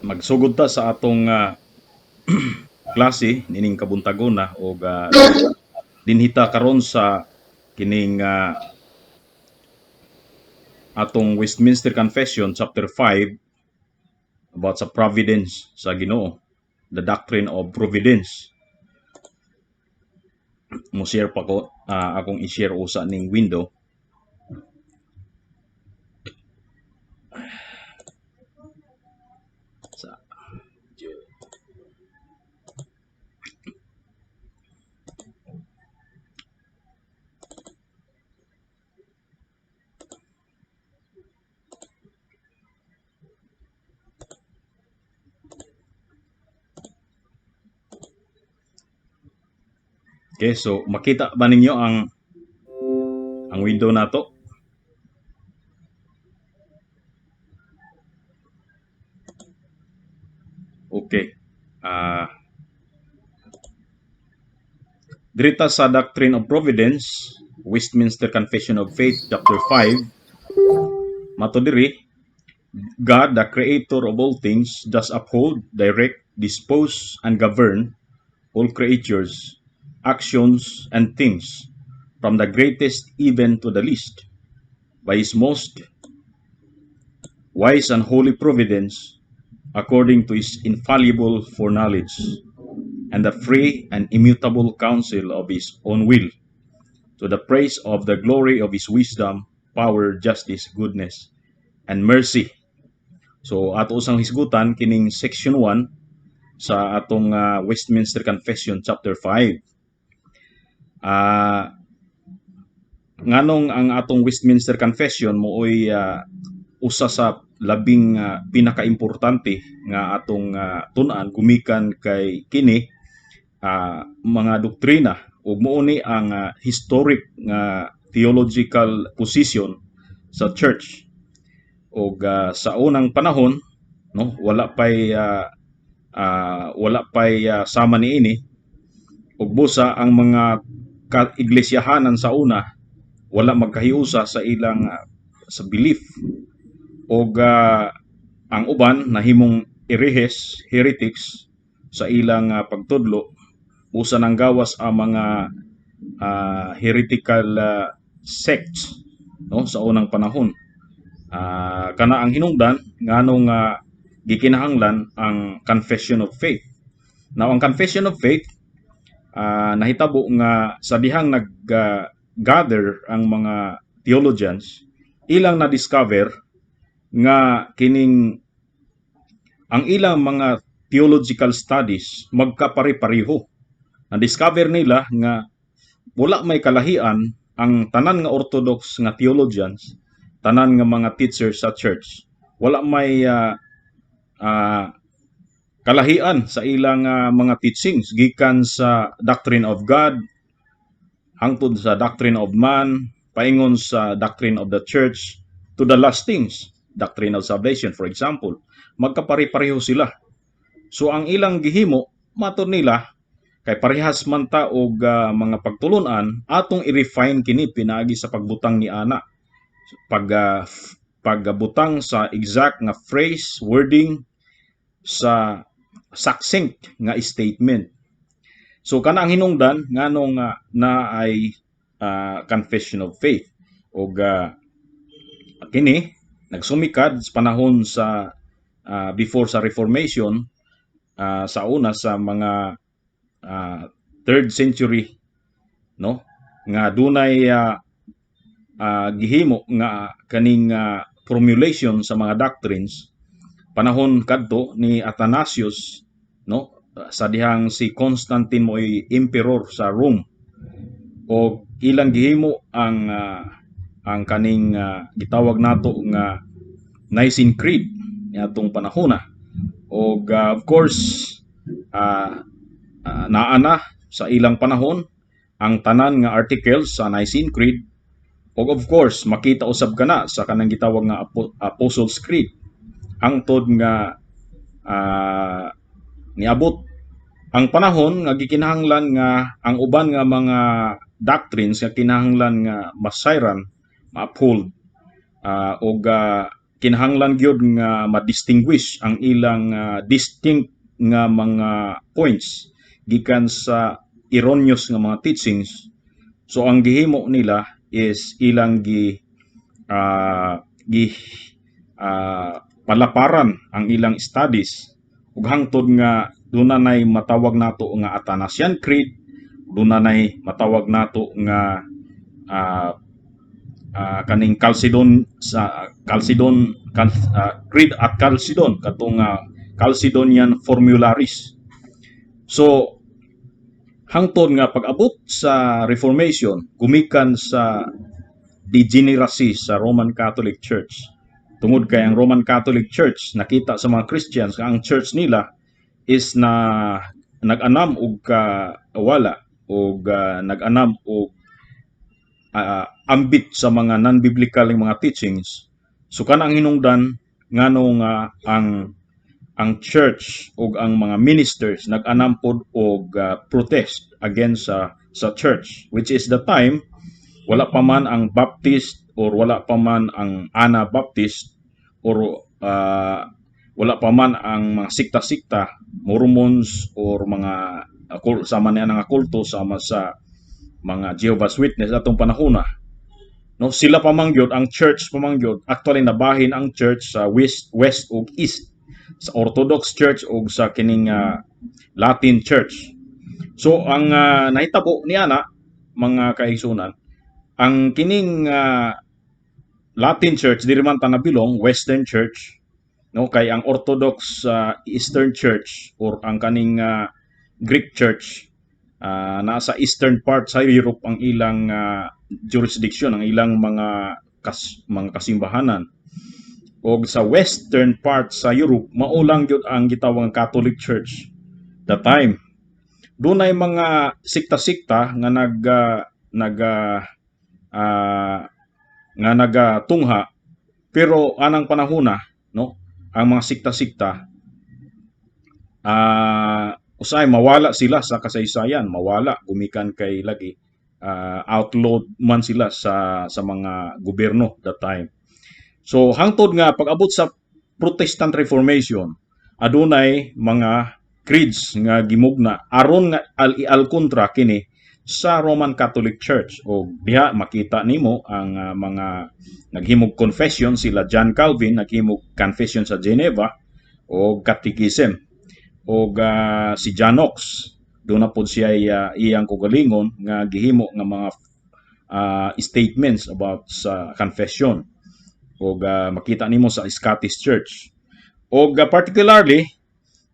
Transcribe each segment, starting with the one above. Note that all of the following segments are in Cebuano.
Magsugod ta sa atong klase nining kabuntagona og dinhita karon sa kining atong Westminster Confession chapter 5 about sa providence sa Ginoo, the doctrine of providence. Mo share pa ko akong i-share usa ning window. Sa Okay, so makita ba ninyo ang window nato? Okay. Dirita sa Doctrine of Providence, Westminster Confession of Faith, chapter 5, mato diri, God, the creator of all things, does uphold, direct, dispose, and govern all creatures, actions, and things, from the greatest even to the least, by his most wise and holy providence, according to his infallible foreknowledge, and the free and immutable counsel of his own will, to the praise of the glory of his wisdom, power, justice, goodness, and mercy. So ato usang hisgutan kining section 1 sa atong Westminster Confession chapter 5. Nganong ang atong Westminster Confession mooy usa sa labing pinakaimportante nga atong tun-an gumikan kay kini mga doktrina ug mao ni ang historic nga theological position sa church. Og sa unang panahon, no, wala pay sama niini ug busa ang mga kaiglesyahanan sa una wala magkahiusa sa ilang sa belief og ang uban nahimong erehes, heretics sa ilang pagtudlo. Usa nang gawas ang mga heretical sects, no, sa unang panahon. Kana ang hinungdan nganong gikinahanglan ang Confession of Faith. Now, ang Confession of Faith nahitabo nga sa dihang nag gather ang mga theologians, ilang na-discover nga kining ang ilang mga theological studies magkapare-pareho. Na-discover nila nga wala may kalahian ang tanan nga orthodox nga theologians, tanan nga mga teachers sa church, wala may kalahian sa ilang mga teachings gikan sa doctrine of God hangtod sa doctrine of man, paingon sa doctrine of the church, to the last things, doctrine of salvation, for example. Magkapare-pareho sila. So ang ilang gihimo, matod nila, kay parehas man ta og mga pagtulunan, atong i-refine kini pinaagi sa pagbutang ni ana, pagbutang sa exact nga phrase, wording, sa succinct nga statement. So kana ang hinungdan nganong na ay Confession of Faith. Og kini nagsumikad sa panahon sa before sa Reformation, sa una sa mga third century, no, nga dunay gihimo nga kaning formulation sa mga doctrines panahon kadto ni Athanasius, no, sa dihang si Constantine mo'y emperor sa Rome, og ilang gihimo ang kaning gitawag nato nga Nicene Creed niadtong panahona. Og of course naa na sa ilang panahon ang tanan nga articles sa Nicene Creed, ug of course makita usab kana sa kanang gitawag nga Apostles' Creed hangtod nga niabot ang panahon nga gikinahanglan nga ang uban nga mga doctrines nga kinahanglan nga masayran, ma-uphold og kinahanglan gyud nga ma-distinguish ang ilang distinct nga mga points gikan sa erroneous nga mga teachings. So ang gihimo nila is ilang gi palaparan ang ilang studies ug hangtod nga duna nay matawag nato nga Athanasian Creed, duna nay matawag nato nga kaning Chalcedon sa Chalcedon Creed at Chalcedon, katong Chalcedonian Formularies. So hangtod nga pag-abot sa Reformation, gumikan sa degeneracy sa Roman Catholic Church, tungod kay ang Roman Catholic Church, nakita sa mga Christians nga ang church nila is na nag-anam og kawala og nag-anam og ambit sa mga non-biblical nga mga teachings. So kana ang hinungdan ngano nga ang church ug ang mga ministers nag-anam pod og protest against sa church, which is the time wala pa man ang Baptist or wala pa man ang Anabaptist or wala pa man ang mga sikta-sikta, Mormons or mga sama niya nga kulto sama sa mga Jehovah's Witness atong panahona, no? Sila pa man gyud, ang church pa man gyud, actually nabahin ang church sa west ug east, sa Orthodox Church ug sa kining Latin Church. So ang nahitabo niana, mga kaigsunan, ang kining Latin Church diri man ta nabilong Western Church, no, kay ang Orthodox Eastern Church or ang kaning Greek Church, nasa eastern part sa Europe ang ilang jurisdiction, ang ilang mga kasimbahanan, og sa western part sa Europe mao lang gyud ang gitawag nga Catholic Church. The time dunay mga sikta-sikta nga nag nag nga nagatungha, pero anang panahona, no, ang mga sikta-sikta usahay mawala sila sa kasaysayan, mawala gumikan kay lagi outlawed man sila sa mga gobyerno that time. So hangtod nga pag-abot sa Protestant Reformation, adunay mga creeds nga gimugna aron nga al ial kontra kini sa Roman Catholic Church. O diha makita nimo ang mga naghimog confession sila John Calvin, naghimog Confession sa Geneva o Catechism, og si John Knox, duna pod siya iyang kaugalingon nga gihimo nga mga statements about sa confession, og makita nimo sa Scottish Church. Og particularly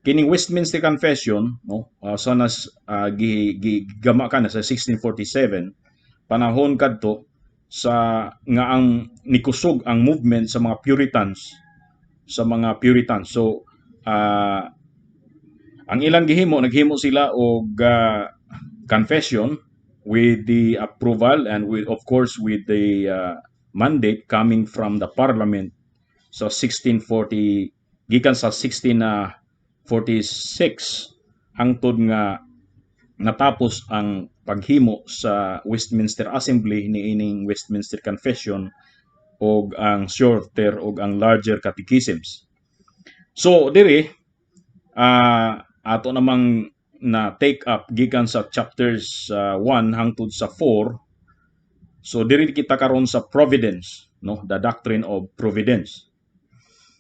kining Westminster Confession, no, sa nas gi, gi, gama ka na sa 1647, panahon kadto sa nga ang nikusog ang movement sa mga Puritans, sa mga Puritans. So ang ilang gihimo, naghimo sila og confession with the approval and with, of course, with the mandate coming from the parliament sa 1640, gikan sa 1646 hangtod nga natapos ang paghimo sa Westminster Assembly niining Westminster Confession og ang Shorter og ang Larger Catechisms. So diri ato namang na take up gikan sa chapters 1 hangtod sa 4. So diri kita karon sa providence, no, the doctrine of providence.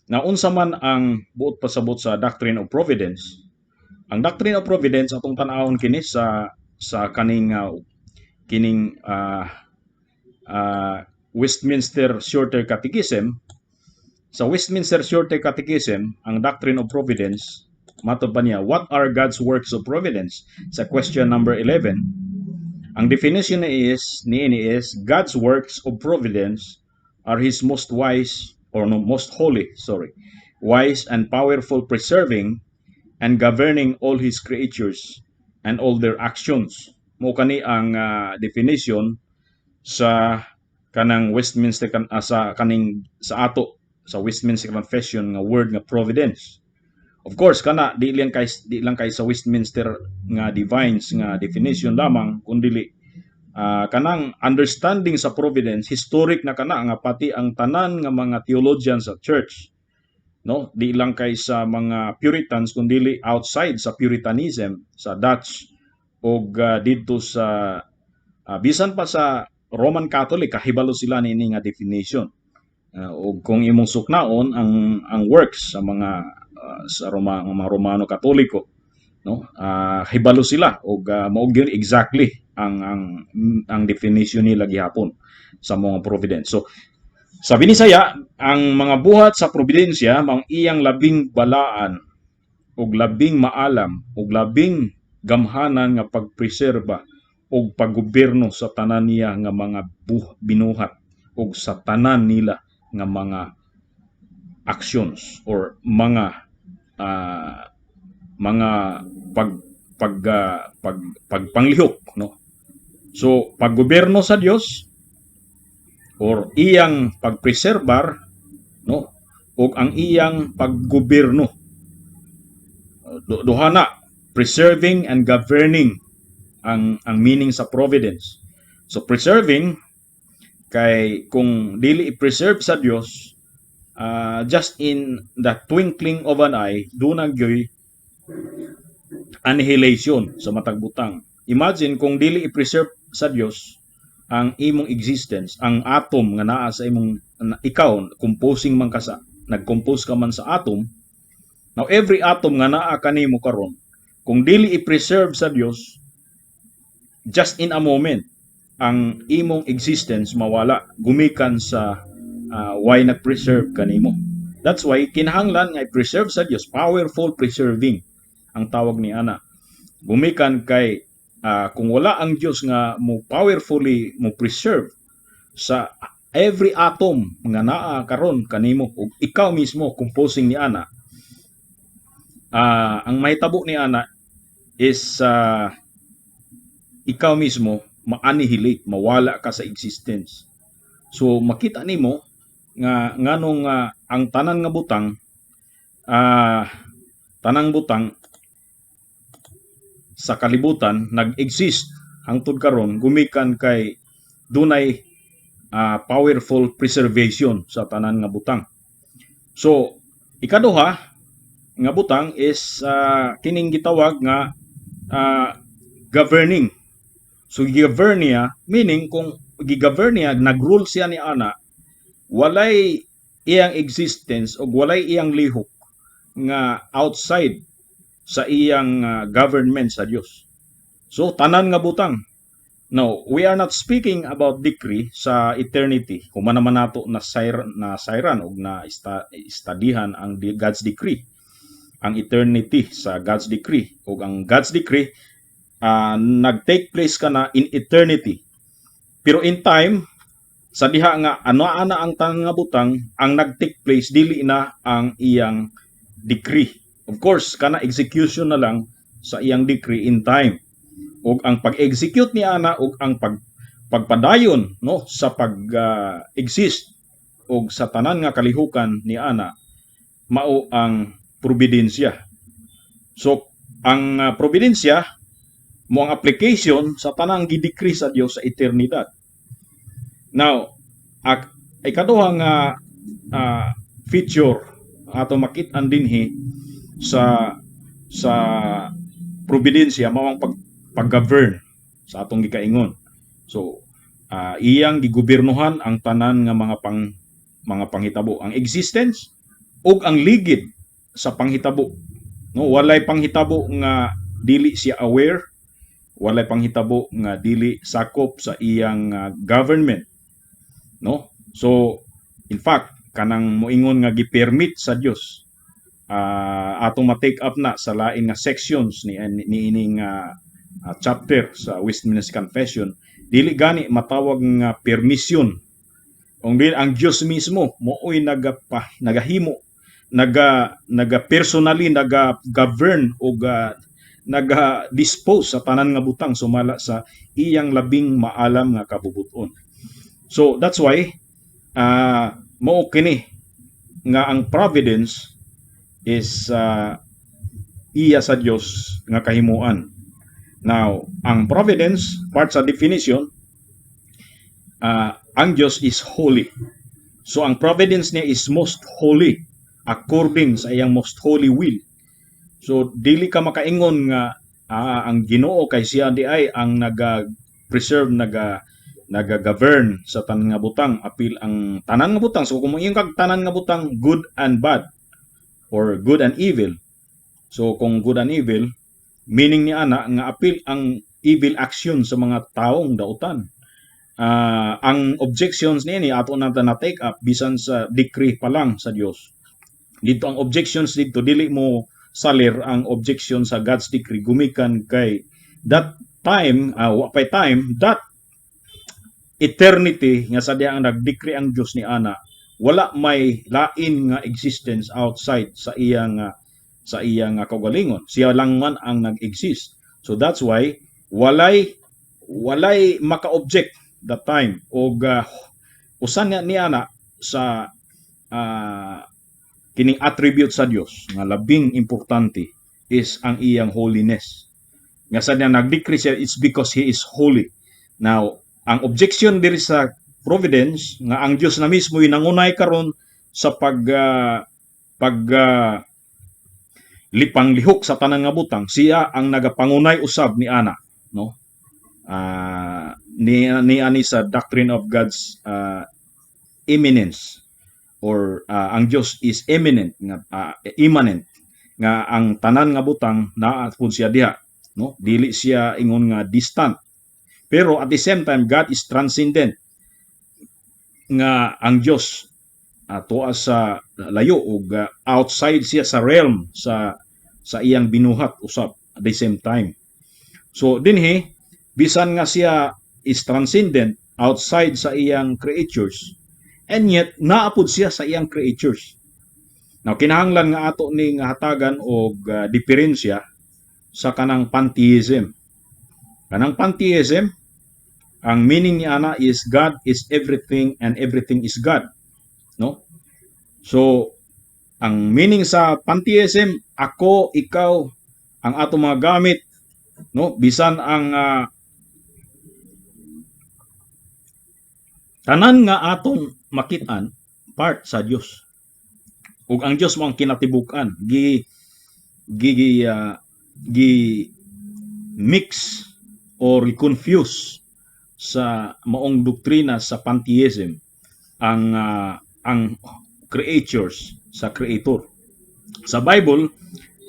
Na unsa man ang buot pasabot sa doctrine of providence? Ang doctrine of providence, atong tan-awon kini sa kaning kining Westminster Shorter Catechism. Sa Westminster Shorter Catechism, ang doctrine of providence, matod pa niya, "What are God's works of providence?" Sa question number 11, ang definition is niini is "God's works of providence are his most wise or no, most holy, sorry, wise and powerful preserving and governing all his creatures and all their actions." Mao kani ang definition sa kanang Westminster kan sa kaning sa ato sa Westminster Confession nga word nga providence. Of course, kana di lang kay sa Westminster nga divines nga definition lamang, kundi Kanang understanding sa providence, historic na kana nga pati ang tanan nga mga theologians sa church, no, di lang kay sa mga Puritans kundi outside sa Puritanism, sa Dutch og didto sa bisan pa sa Roman Catholic, kahibalo sila niini nga definition. Ug kung imong suknaon ang works sa mga sa Roma, mga Romano Katoliko, no, hibalo sila og mao gyud exactly ang definition nila gihapon sa mga providence. So sa Binisaya, ang mga buhat sa providensya mao iyang labing balaan ug labing maalam ug labing gamhanan nga pagpreserba ug paggobyerno sa tanan niya nga mga binuhat ug sa tanan nila nga mga actions or mga pag pag pag pagpanglihok, no? So paggobyerno sa Dios or iyang pagpreserbar, no, ug ang iyang paggobyerno. Duha na, preserving and governing ang meaning sa providence. So preserving kay kung dili i-preserve sa Dios, just in the twinkling of an eye, duna gyoy annihilation sa matag butang. Imagine kung dili i-preserve sa Dios ang imong existence, ang atom nga naa sa imong ikaw, composing man ka sa nag-compose ka man sa atom. Now every atom nga naa kanimo karon, kung dili i-preserve sa Dios, just in a moment ang imong existence mawala gumikan sa why nag-preserve kanimo. That's why kinahanglan nga i-preserve sa Dios, powerful preserving ang tawag ni ana. Gumikan kay kung wala ang Dios nga mo powerfully mo preserve sa every atom nga naa karon kanimo ug ikaw mismo composing ni ana, ang mahitabo ni ana is ikaw mismo ma-annihilate, mawala ka sa existence. So makita nimo nga nganong ang tanan nga butang, tanang butang sa kalibutan nag-exist hangtod karon gumikan kay dunay powerful preservation sa tanan nga butang. So ikaduha nga butang is kining gitawag nga governing. So gi-govern niya, meaning kung gi-govern niya, nag-rule siya ni ana, walay iyang existence o walay iyang lihok nga outside sa iyang government sa Dios. So tanan nga butang. No, we are not speaking about decree sa eternity. Kung man naman nato na sayran og na istadihan ang God's decree. Ang eternity sa God's decree ug ang God's decree nag-take place ka na in eternity. Pero in time, sa diha nga ano ana ang tanan nga butang, ang nag-take place dili na ang iyang decree. Of course, kana execution na lang sa iyang decree in time. Ug ang pag-execute ni ana ug ang pagpadayon, no, sa pag exist og sa tanan nga kalihukan ni ana mao ang providensya. So ang providensya mao ang application sa tanang gidecree sa Dios sa eternidad. Now, ikaduha nga feature ato makit-an dinhi sa providensya mao ang pag-govern sa atong gikaingon. So, iyang gigubernuhan ang tanan nga mga panghitabo, ang existence ug ang ligid sa panghitabo. No, walay panghitabo nga dili siya aware, walay panghitabo nga dili sakop sa iyang government. No? So, in fact, kanang moingon nga gi-permit sa Dios, atong ma-take up na sa lain nga sections ni ining chapter sa Westminster Confession, dili gani matawag nga permission. Kung di ang Dios mismo mooy nagahimo, naga personally naga govern o naga dispose sa tanan nga butang sumala sa iyang labing maalam nga kabubuton. So that's why mao kini nga ang providence is iya sa Dios nga kahimuan. Now, ang providence, part sa definition, Ang Dios is holy. So ang providence niya is most holy according sa iyang most holy will. So dili ka makaingon nga ang Ginoo kay siya di ay ang naga preserve, naga govern sa tanan nga butang, apil ang tanan nga butang. So kung moingon kag tanan nga butang, good and bad or good and evil. So kung good and evil, meaning ni ana nga apil ang evil action sa mga taong dautan. Ang objections niini ato na na take up bisan sa decree pa lang sa Dios. Dito ang objections dito, dili mo salir ang objection sa God's decree gumikan kay that time, wa pay time, that eternity nga sa diha ang nag-decree ang Dios ni ana, wala may lain nga existence outside sa iyang kaugalingon. Siya lang man ang nag-exist. So that's why walay maka-object that time og usan nga ni ana sa kining attribute sa Dios nga labing importante is ang iyang holiness. Nga sa niya nag-decree siya, it's because He is holy. Now, ang objection diri sa providence nga ang Dios na mismo nangunay karon sa pag lipang lihok sa tanan nga butang, siya ang nagapangunay usab ni ana, no? Ni ani sa doctrine of God's immanence or ang Dios is imminent nga immanent nga ang tanan nga butang naa pud siya diha, no? Dili siya ingon nga distant, pero at the same time God is transcendent nga ang Dios tuwa sa layo ug outside siya sa realm sa iyang binuhat usab at the same time. So dinhi, bisan nga siya is transcendent, outside sa iyang creatures, and yet naa pud siya sa iyang creatures. Now, kinahanglan nga ato ni nga hatagan og diferensya sa kanang pantheism. Kanang pantheism, ang meaning ni ana is God is everything and everything is God. No? So, ang meaning sa pantheism, ako, ikaw, ang ato mga gamit, no? Bisan ang tanan nga atong makitaan, part sa Dios. Ug ang Dios mo ang kinatibuk-an, gi gi gi, gi mix or confuse sa maong doktrina sa pantheism ang creatures sa creator. Sa Bible,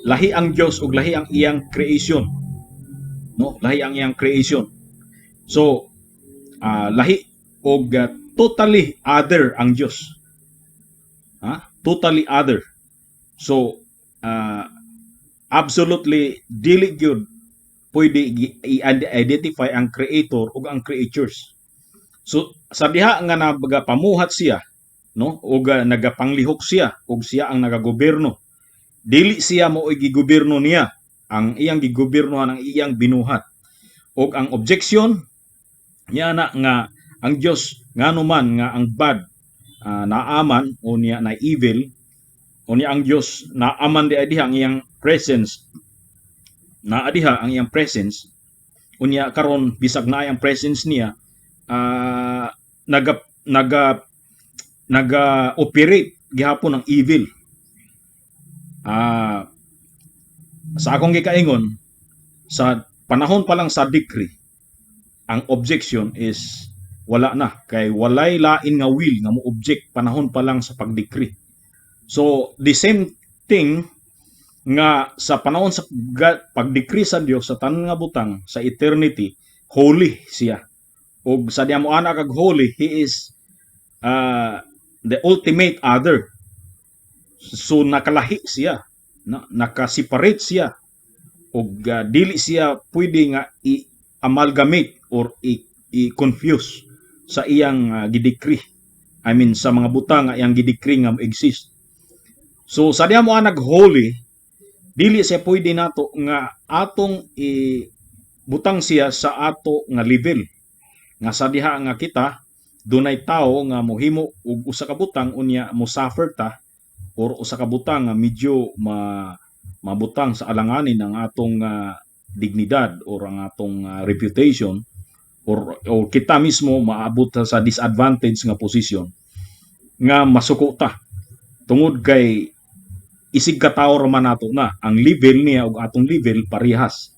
lahi ang Dios ug lahi ang iyang creation. No, lahi ang iyang creation. So, lahi og totally other ang Dios. Ha? Totally other. So, absolutely dili gyud pwede i-identify ang creator ug ang creatures. So sa diha nga nagapamuhat siya, no, ug nagapanglihok siya ug siya ang nagagobyerno. Dili siya mo gigobyerno niya, ang iyang gigobyernohan ang iyang binuhat. Ug ang objection niya na nga ang Dios ngano man nga ang bad naaman o niya na evil o niya ang Dios naaman di diha ang iyang presence, naa diha ang iyang presence, unya karon bisag naa ang presence niya, naga operate gihapon ang evil. Sa akong gikaingon, sa panahon pa lang sa decree, ang objection is wala na kay walay lain nga will nga mo object panahon pa lang sa pag-decree. So the same thing nga sa panahon sa pag-decree sa Dios sa tanan nga butang sa eternity, holy siya. Ug sa diha mo ana kag holy, He is the ultimate other. So nakalahi siya, na, naka-separate siya ug dili siya pwede nga i-amalgamate or i-confuse sa iyang gidecree. I mean, sa mga butang nga iyang gidecree nga exist. So sa diha mo anag holy, dili siya pwede nato nga atong i butang siya sa ato nga level. Nga sa diha nga kita dunay tawo nga mohimo og usa ka butang, unya mo suffer ta or usa ka butang nga medyo mabutang sa alanganin ang atong dignidad or ang atong reputation. or kita mismo maabot ta sa disadvantage nga posisyon nga masuko ta tungod kay isig ka tawo ra man nato na ang level niya ug atong level parehas.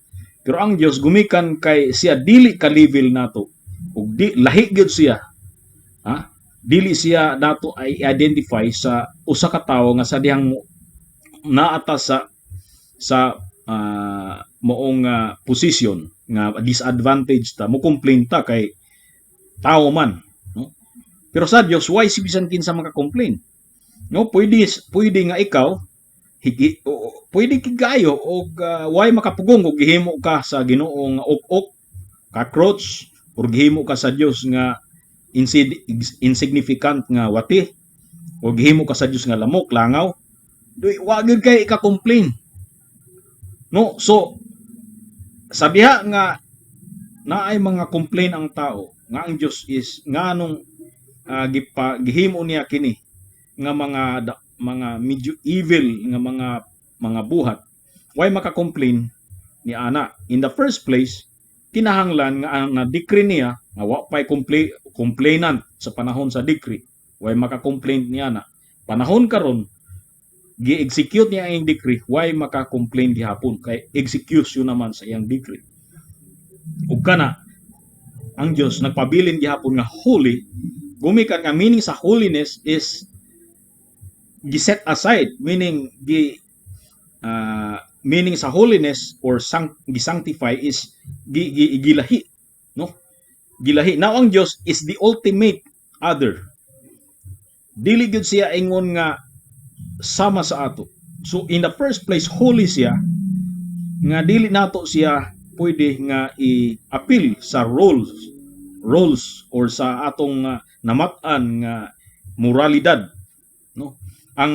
Pero ang Dios, gumikan kay siya dili ka level nato ug di lahi gyud siya, ha, dili siya nato ay identify sa usa ka tawo nga sa dihang naata sa maong posisyon nga disadvantage ta, mo complain ta kay tao man, no? Pero sa Dios, why si bisan kinsa maka-complain, no? Pwede nga ikaw higi, o, pwede kigayo og why makapugong og gihimo ka sa Ginoo nga ok-ok, cockroach, or gihimo ka sa Dios nga insignificant nga wati, o gihimo ka sa Dios nga lamok, langaw. Duy, wa gyud kay ika-complain, no? So sa diha nga naay mga complain ang tao nga ang Dios is nganong gipa, gihimo niya kini nga mga medyo evil nga mga buhat, why maka-complain ni ana? In the first place, kinahanglan nga ang na-decree niya nga wa pay complainant sa panahon sa decree, why maka-complain ni ana. Panahon karon gi-execute niya ang decree, why maka-complain gihapon kay execution naman sa iyang decree. Ug kana ang Dios nagpabilin gihapon nga holy, gumikan nga meaning sa holiness is gi-set aside, meaning gi meaning sa holiness or gi-sanctify is gi, gi gilahi, no? Gilahi. Now, ang Dios is the ultimate other. Dili gyud siya ingon nga sama sa ato. So in the first place, holy siya nga dili nato siya pwede nga i-appeal sa roles or sa atong namat-an nga moralidad, no? Ang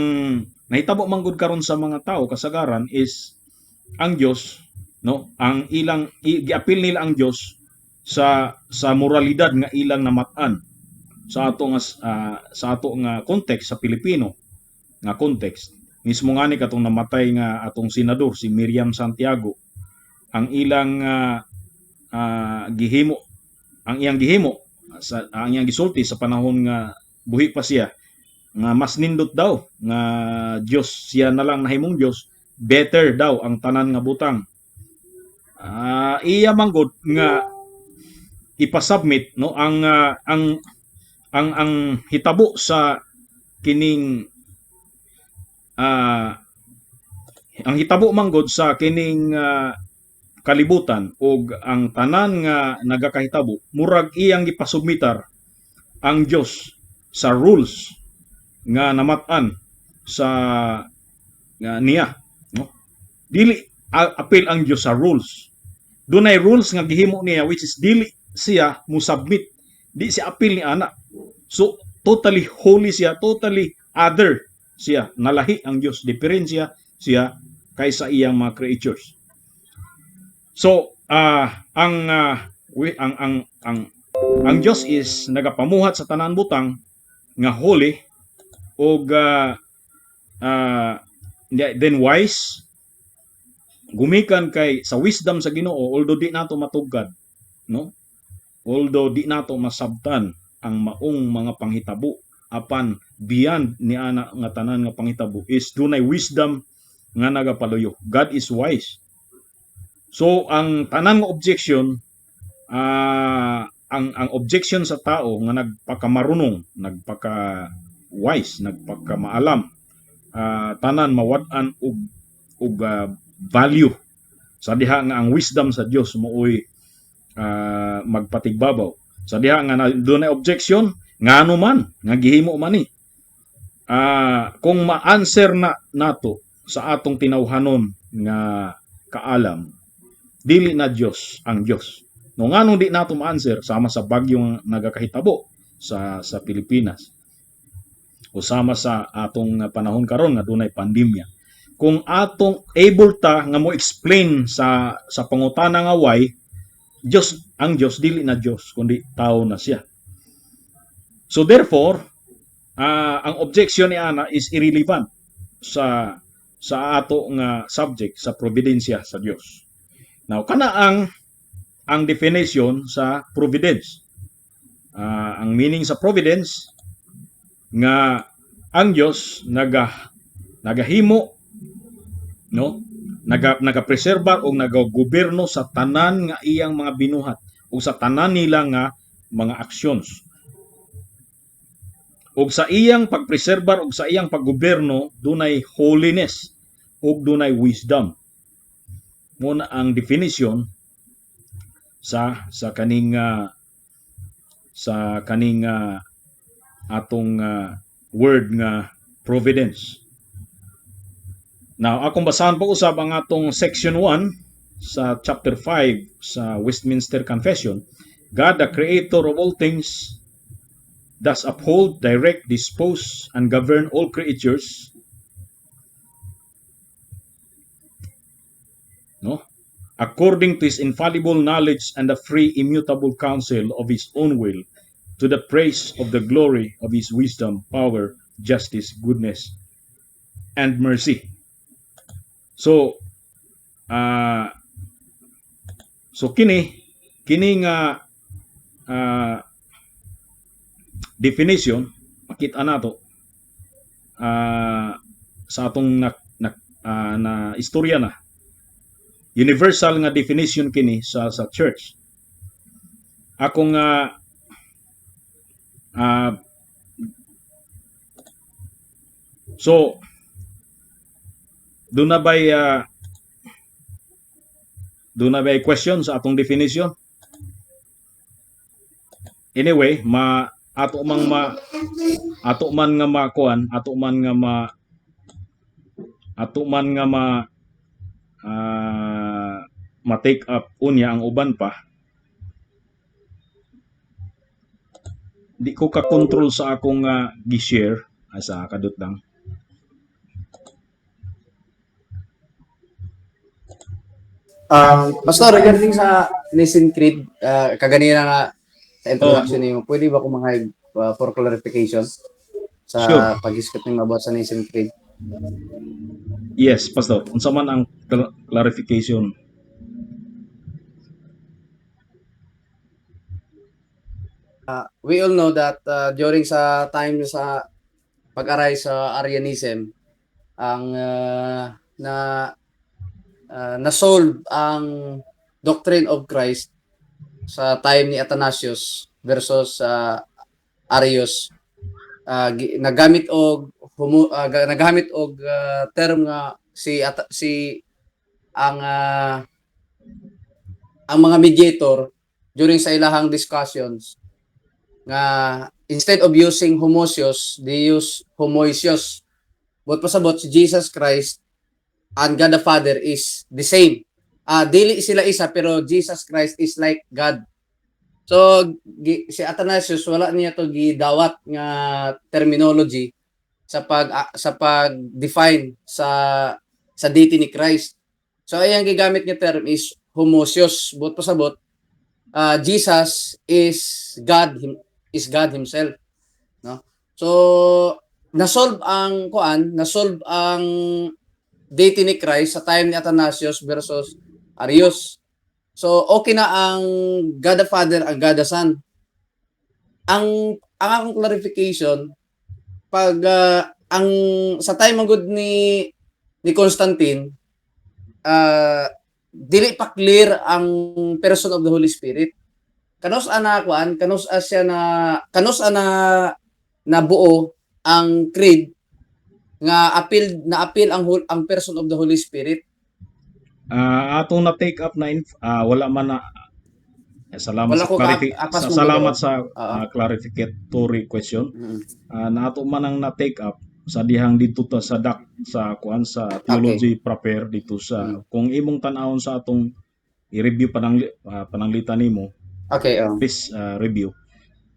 nahitabo man gud karon sa mga tao kasagaran is ang Dios, no, ang ilang giapil nila ang Dios sa moralidad nga ilang namat-an sa ato nga context, sa Pilipino nga context mismo. Ngani katong namatay nga atong senador, si Miriam Santiago, ang ilang gihimo, ang iyang gihimo sa ang iyang gisulti sa panahon nga buhi pa siya nga mas nindot daw nga Dios, siya na lang nahimong Dios, better daw ang tanan nga butang. Iya manggod nga ipasubmit, no, ang ang hitabo sa kining ang hitabo manggod sa kining kalibutan ug ang tanan nga nagakahitabo, murag iyang gipasubmitar ang Dios sa rules nga namat-an sa nga niya, no? Dili appeal ang Dios sa rules. Dunay rules nga gihimo niya which is dili siya mo submit, di siya appeal ni ana. So totally holy siya, totally other siya, nalahi ang Dios, diferensya siya kaysa iyang mga creatures. So ang ang Dios is nagapamuhat sa tanan butang nga holy ug then wise, gumikan kay sa wisdom sa Ginoo, although di nato matugkad, no, although di nato masabtan ang maong mga panghitabo, apan beyond ni ana nga tanan nga panghitabo is dunay wisdom nga nagapaluyo. God is wise. So ang tanan nga objection, ang objection sa tao nga nagpakamarunong, nagpaka wise, nagpakamaalam, tanan mawad-an og value sa diha nga ang wisdom sa Dios mooy magpatigbabaw. Sa diha nga dunay objection, ngano man nga gihimo man ni, kung ma-answer na nato sa atong tinawhanon nga kaalam, dili na Dios ang Dios, no? Nganong di nato ma-answer, sama sa bagyong nagakahitabo sa Pilipinas o sama sa atong panahon karon nga dunay pandemya, kung atong able ta nga mo explain sa pangutana nga why Dios ang Dios, dili na Dios kundi tao na siya. So therefore, ang objection ni ana is irrelevant sa ato nga subject sa providensya sa Dios. Now, kana ang ang definition sa providence. Ang meaning sa providence nga ang Dios nagahimo, no, nagapreserbar o nagagobyerno sa tanan nga iyang mga binuhat o sa tanan nila nga mga actions. Ug sa iyang pagpreserbar ug sa iyang paggobyerno, dunay holiness ug dunay wisdom. Mao na ang definition sa kaning atong word nga providence. Now, akong basahan pa usab ang atong section 1 sa chapter 5 sa Westminster Confession. "God, the creator of all things, does uphold, direct, dispose, and govern all creatures," no, "according to his infallible knowledge and the free, immutable counsel of his own will, to the praise of the glory of his wisdom, power, justice, goodness, and mercy." So kini nga definition makita nato sa atong na istorya na universal nga definition kini sa church. Akong so duna bay question sa atong definition? Anyway, ma ato mang ma ato man nga makuan, ato man nga ma take up unya ang uban pa. Di ko ka control sa akong gi-share. Ay, sa kadot lang. Pastor, regarding sa Nicene Creed, kaganina nga sa introduction nimo, pwede ba ko mga for clarification sa Sure. pag-isip nimo about sa Nicene Creed? Yes, Pastor. Unsa man ang clarification? We all know that during sa time sa pag-arise sa Arianism, ang na na-solve ang doctrine of Christ sa time ni Athanasius versus Arius. Nagamit og term nga si ang mga mediator during sa ilahang discussions nga instead of using homoousios, they use homoiousios. But pasabot si Jesus Christ and God the Father is the same. Dili sila isa, pero Jesus Christ is like God. So si Athanasius, wala niya to gidawat nga terminology sa pag-define sa deity ni Christ. So ay ang gigamit nga term is homoousios. But pasabot Jesus is God himself, no? So na-solve ang kuan, na-solve ang deity ni Christ sa time ni Athanasius versus Arius. So okay na ang God the Father, ang God the Son. Ang akong clarification, pag ang sa time man gud ni Constantine, dili pa clear ang person of the Holy Spirit. Kanus ana kuan, kanus ana nabuo ang creed nga appeal na appeal ang person of the Holy Spirit? Atong na take up na wala man na eh, salamat Wala sa ko apas mo salamat gud. sa clarificatory question. Nato man ang na take up sa dihang dito ta sa dak sa kuan sa theology proper dito sa kung imong tan-awon sa atong i-review pananglitan nimo. Please review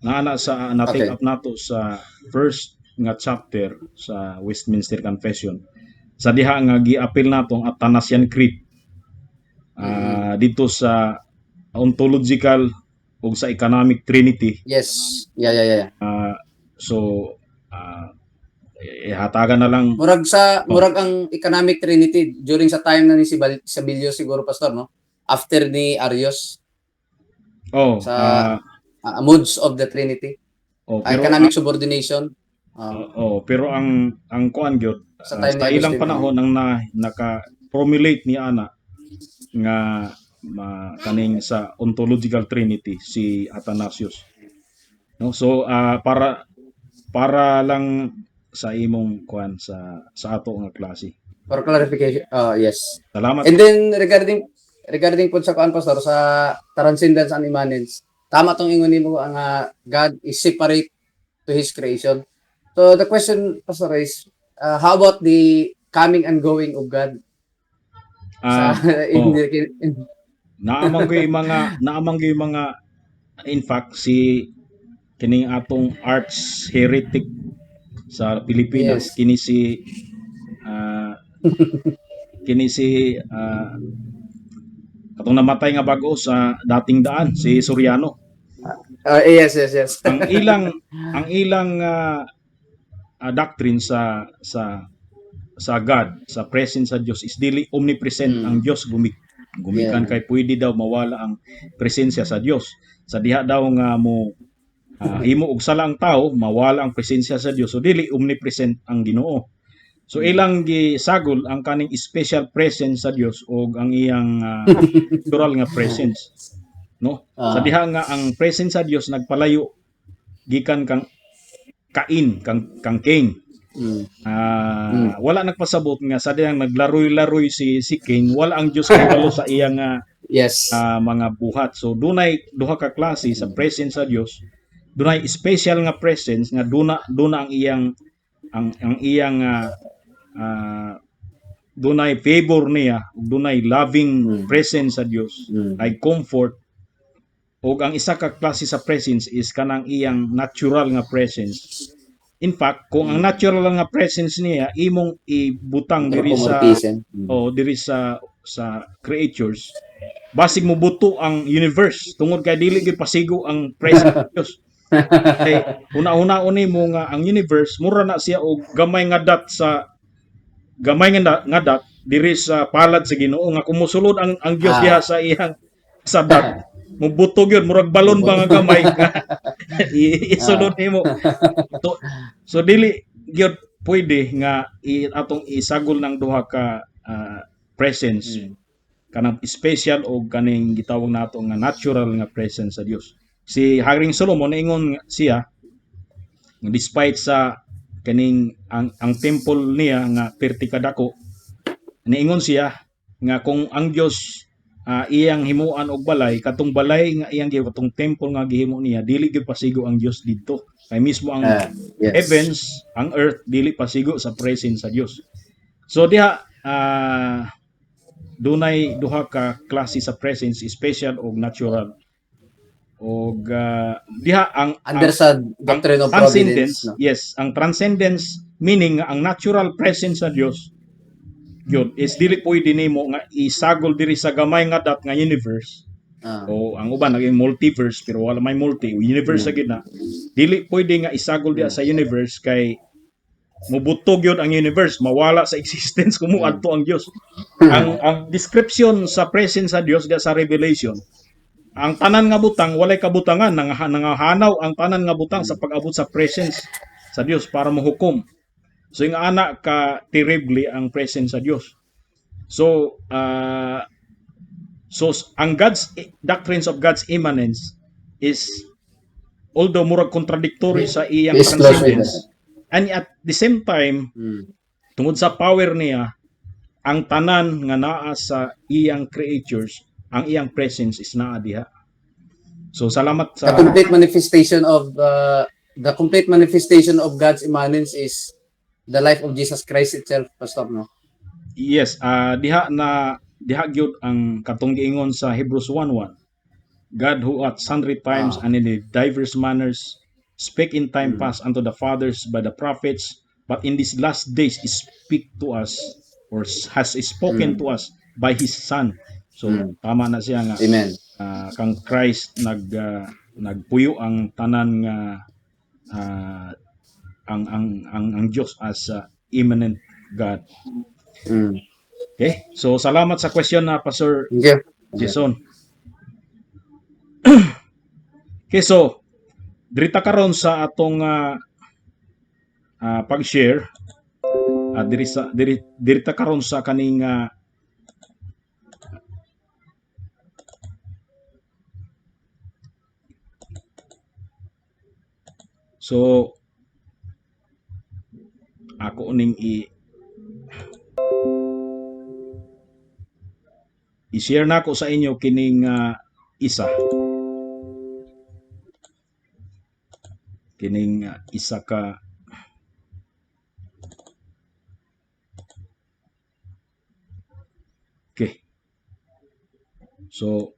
na ana sa na take up nato sa first nga chapter sa Westminster Confession sa diha nga gi-appeal nato ang Athanasian Creed dito sa ontological ug sa economic Trinity. So ihatagan na lang. Murag sa Oh. Murag ang economic trinity during sa time na ni si Sabellius siguro, Pastor, no? After ni Arius. Oh, Sa modes of the Trinity. Oh, Ay pero economic subordination. Oh, pero ang kuan gyud Sa time ni sa ilang Agustin. Panahon ang na naka-formulate ni ana nga ma, kaning sa ontological trinity, si Athanasius. No? So para para lang sa imong kuan sa ato nga klase. For clarification, yes. Salamat. And then regarding regarding po sa kuan, Pastor, sa transcendence and immanence. Tama tong ingon nimo ang God is separate to his creation. So the question, Pastor, is how about the coming and going of God? Sa, in, Oh. in, Naa man gyud mga, in fact, si kining atong arch heretic sa Pilipinas, kini si katong namatay nga bag-o sa Dating Daan, si Soriano. Yes. Ang ilang doctrine sa God, sa presence sa Dios, is dili omnipresent ang Dios, gumikan kay pwede daw mawala ang presensya sa Dios. Sa diha daw nga mo himo og sala ang tao, mawala ang presensya sa Dios. So dili omnipresent ang Ginoo. So ilang gisagol ang kaning special presence sa Dios og ang iyang natural nga presence. No? Sa diha nga ang presence sa Dios nagpalayo gikan kang Cain, kang Cain. Wala nagpasabot nga sa dihang naglaroy-laroy si Cain, wala ang Dios kahibalo sa iyang mga buhat. So dunay duha ka klase sa presence sa Dios. Dunay special nga presence nga duna ang iyang ang iyang dunay favor niya ug dunay loving presence sa Dios ay comfort, ug ang isa ka klase sa presence is kanang iyang natural nga presence. In fact, kung ang natural nga presence niya imong ibutang diri sa Anthropomorphism. O diri sa creatures, basig mobuto ang universe tungod kay dili gyud pasigo ang presence sa Dios. Kay una-una nimo nga ang universe mura na siya og gamay nga dot sa gamay nga dot diri sa palad sa Ginoo, nga kung mosulod ang Dios diha sa iyang sa dot, mubuto gyud, murag balon ba nga gamay nga isulod nimo. So dili gyud pwede nga atong isagol ng duha ka presence, kanang special o kaning gitawag nato nga natural nga presence sa Dios. Si Haring Solomon, ingon siya nga despite sa kaning ang temple niya nga perti kadako, niingon siya nga kung ang Dios iyang himuan og balay, katong balay nga iyang katong temple nga gihimo niya, dili gyud pasigo ang Dios didto. Kay mismo ang heavens, ang earth, dili pasigo sa presence sa Dios. So diha dunay duha ka klase sa presence, special og natural. Og diha ang Under sa doctrine of transcendence, providence, no? Yes, ang transcendence meaning nga ang natural presence sa Dios yun is dili pwede nimo nga isagol diri sa gamay nga dot nga universe o ang uban naging multiverse, pero wala may multi universe sa gyud na dili pwede nga isagol diha sa universe kay mubutog yun ang universe, mawala sa existence kung muadto ang Dios. Ang description sa presence sa Dios diha sa Revelation, ang tanan nga butang walay kabutangan, nangahanaw ang tanan nga butang sa pag-abot sa presence sa Dios para mohukom. So yung ana ka terribly ang presence sa Dios. So ang God's doctrines of God's immanence is, although murag contradictory sa iyang Is close with transcendence, and at the same time, tungod sa power niya, ang tanan nga naa sa iyang creatures, ang iyang presence is naa diha. So salamat sa The complete manifestation of God's immanence is the life of Jesus Christ itself, Pastor, no? Yes, diha na diha gyud ang katong giingon sa Hebrews 1:1. God who at sundry times and in diverse manners spake in time past unto the fathers by the prophets, but in these last days speak to us or has spoken to us by His Son. So tama na siya nga Amen. Kang Christ nagpuyo ang tanan nga ang Dios as immanent God. Okay? So salamat sa question na, Pastor Thank you. Jason. Okay, so diri ta karon sa atong pag-share, diri sa diri diri ta karon sa kaning so ako ning i-share nako sa inyo kining isa kining isa ka. Okay. So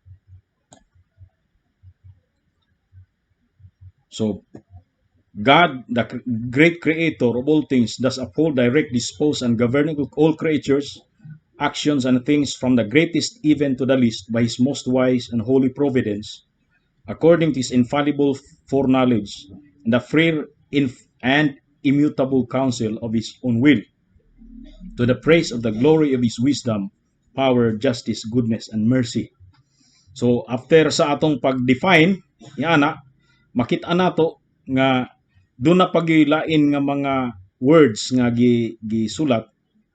God, the great creator of all things, does uphold, direct, dispose, and govern all creatures, actions, and things from the greatest even to the least by his most wise and holy providence, according to his infallible foreknowledge and the free and immutable counsel of his own will, to the praise of the glory of his wisdom, power, justice, goodness, and mercy. So after sa atong pag-define, yana, makita nato nga duna pa lain nga mga words nga gisulat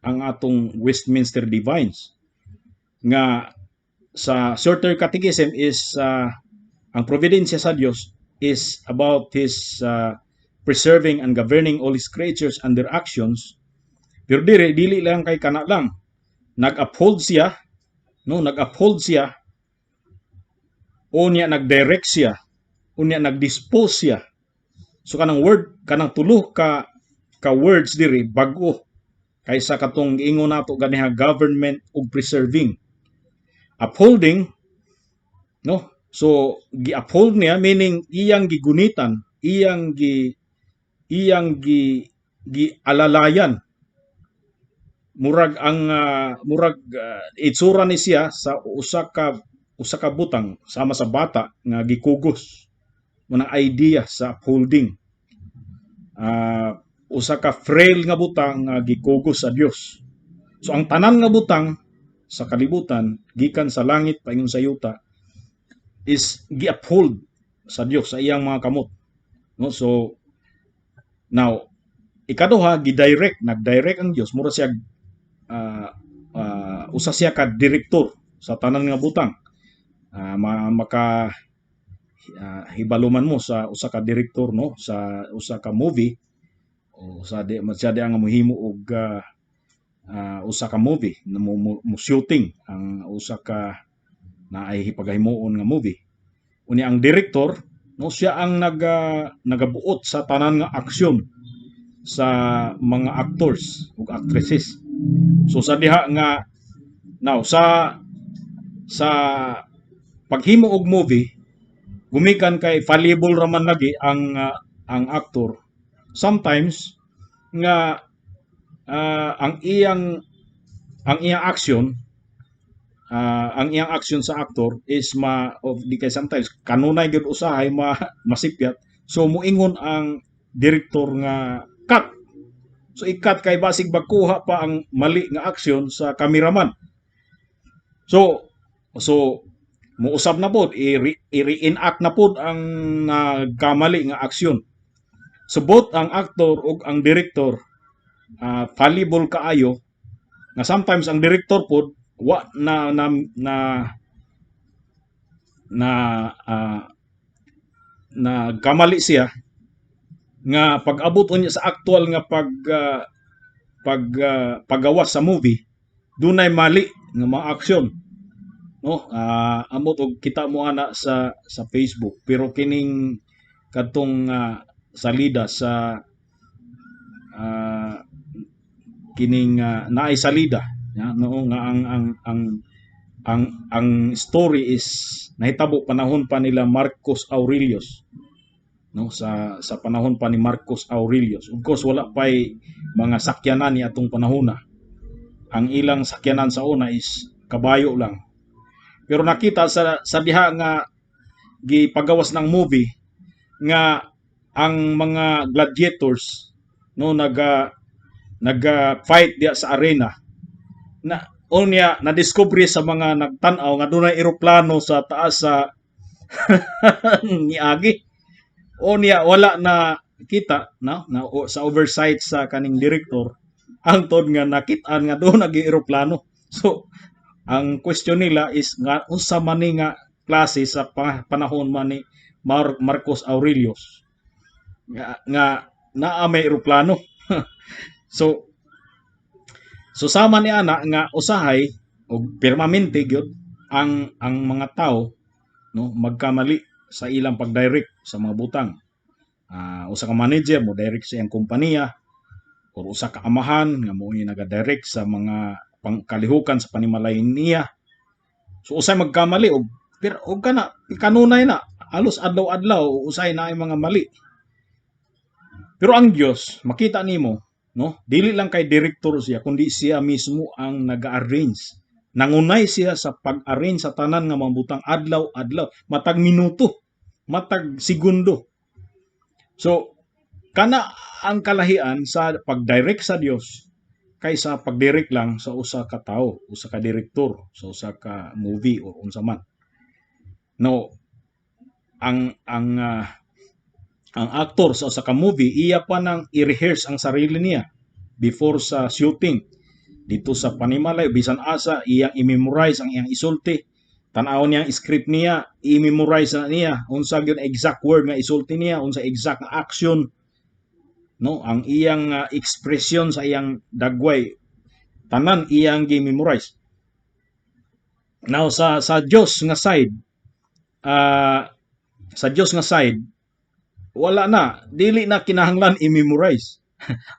ang atong Westminster Divines nga sa Shorter Catechism is ang providensya sa Dios is about his preserving and governing all his creatures and their actions. Pero dire dili lang kay kana lang, nag-uphold siya, no, nag-uphold siya, unya nag-direct siya, unya nag-dispose siya. So kanang word, kanang tulo ka words diri bag-o kaysa katong giingon nato ganiha, government ug preserving. Upholding, no? So gi-uphold niya meaning iyang gigunitan, iyang gialalayan. Murag itsura ni siya sa usa ka butang sama sa bata nga gikugos. Munang idea sa upholding. Usa ka frail nga butang nga gikugos sa Dios. So ang tanan nga butang sa kalibutan gikan sa langit paingon sa yuta is gi-uphold sa Dios sa iyang mga kamot. No? So now ikaduha, gi-direct, nag-direct ang Dios, mura siya usa siya ka direktor sa tanan nga butang. Maka hibaluman mo sa usa ka direktor, no, sa usa ka movie o sa di siya di ang mohimo og usa ka movie mo shooting ang usa ka na ay hipagahimuon nga movie. Unya ang direktor, no, siya ang nagabuot sa tanan nga aksyon sa mga actors ug actresses. So sa diha nga now sa paghimo og movie, gumikan kay fallible raman lagi ang actor, sometimes nga ang iyang action sa actor is ma of di kay sometimes kanunay gyud usahay ma masipyat. So muingon ang director nga "Cut." So i-cut kay basig magkuha pa ang mali nga action sa cameraman. So muusab na pod, i-reenact na pod ang nagkamali nga aksyon. So both ang actor ug ang director fallible kaayo nga sometimes ang director pod wa na na na na nagkamali siya nga pag-abot unya sa actual nga paggawas sa movie, dunay mali nga mga aksyon, no. Amot og kita mo ana sa Facebook, pero kining kadtong salida sa kining naay salida ya, no, nga ang story is nahitabo panahon pa nila Marcus Aurelius, no, sa panahon pa ni Marcus Aurelius. Of course, wala pay mga sakyanan ni atong panahona. Ang ilang sakyanan sa una is kabayo lang. Pero nakita sa diha nga gipagawas ng movie nga ang mga gladiators, no, naga fight diya sa arena na unya na-discover sa mga nagtan-aw nga dunay eroplano sa taas sa Niagi o niya wala na kita, no, na o, sa oversight sa kaning director hangtod nga nakit-an nga doon nag eroplano. So ang question nila is nga unsa man ni nga klase sa panahon man ni Marcos Aurelius nga naa may eroplano. So sama ni ana nga usahay og permanente gyud ang mga tao, no, magkamali sa ilang pag-direct sa mga butang. Usa ka manager mo direct sa iyang kompanya or usa ka amahan nga mo naga-direct sa mga pangkalihukan sa panimalay niya. So usay magkamali og pero og kana kanunay na halos adlaw-adlaw usay na ay mga mali. Pero ang Dios makita nimo, no, dili lang kay director siya kundi siya mismo ang naga-arrange. Nangunay siya sa pag-arrange sa tanan nga mga butang adlaw-adlaw, matag minuto, matag segundo. So kana ang kalahian sa pag-direct sa Dios kaysa pag-direct lang sa usa ka tawo, usa ka direktor, sa usa ka movie or unsa man. No, ang aktor sa usa ka movie iya pa nang i-rehearse ang sarili niya before sa shooting. Dito sa panimalay bisan asa iyang i-memorize ang iyang isulti. Tan-awon niya ang script niya, i-memorize na niya unsa gyud exact word nga isulti niya, unsa exact nga action, no, ang iyang expression sa iyang dagway, tanan iyang gi-memorize. Now sa Dios nga side, sa Dios nga side wala na, dili na kinahanglan i-memorize.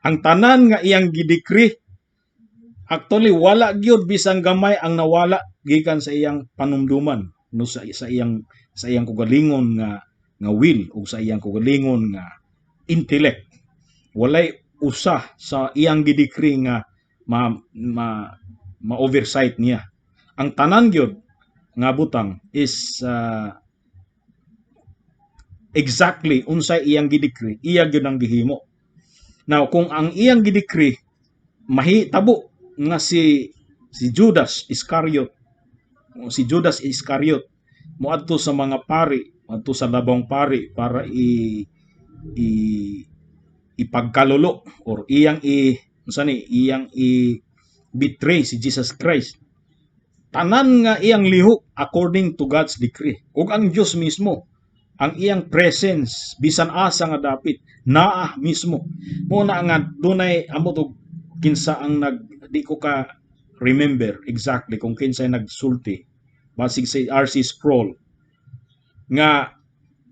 Ang tanan nga iyang gi-decree, actually wala gyud bisan gamay ang nawala gikan sa iyang panumduman, no, sa iyang kugalingon nga will o sa iyang kugalingon nga intellect. Walay usa sa iyang gi-decree nga ma, ma, ma-oversight niya. Ang tanan gyud nga butang is exactly unsay iyang gi-decree, iya gyud ang gihimo. Now kung ang iyang gi-decree mahitabo nga si Judas Iscariot, o si Judas Iscariot moadto sa mga pari, moadto sa labong pari para i i ipagkalulo or iyang i unsa ni iyang i betray si Jesus Christ. Tanan nga iyang lihok according to God's decree. Ug ang Dios mismo, ang iyang presence bisan asa nga dapit naa mismo. Mo na nga dunay amot og kinsa ang nag, di ko ka remember exactly kung kinsay nagsulti, basig si R.C. Sproul, nga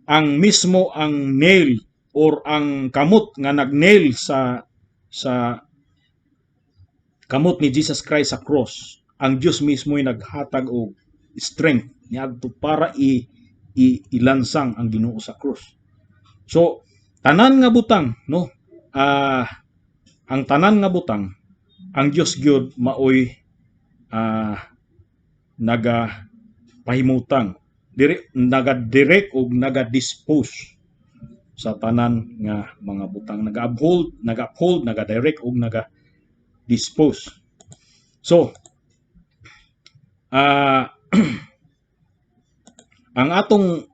ang mismo ang nail or ang kamot nga nag-nail sa kamot ni Jesus Christ sa cross, ang Dios mismo ay naghatag og strength niadto para i ilansang ang Ginoo sa cross. So tanan nga butang, no, ang tanan nga butang, ang Dios gyud maoy naga pahimutang dire, naga-direct og naga-dispose sa tanan nga mga butang, naga-uphold, naga-direct og naga-dispose. So ang atong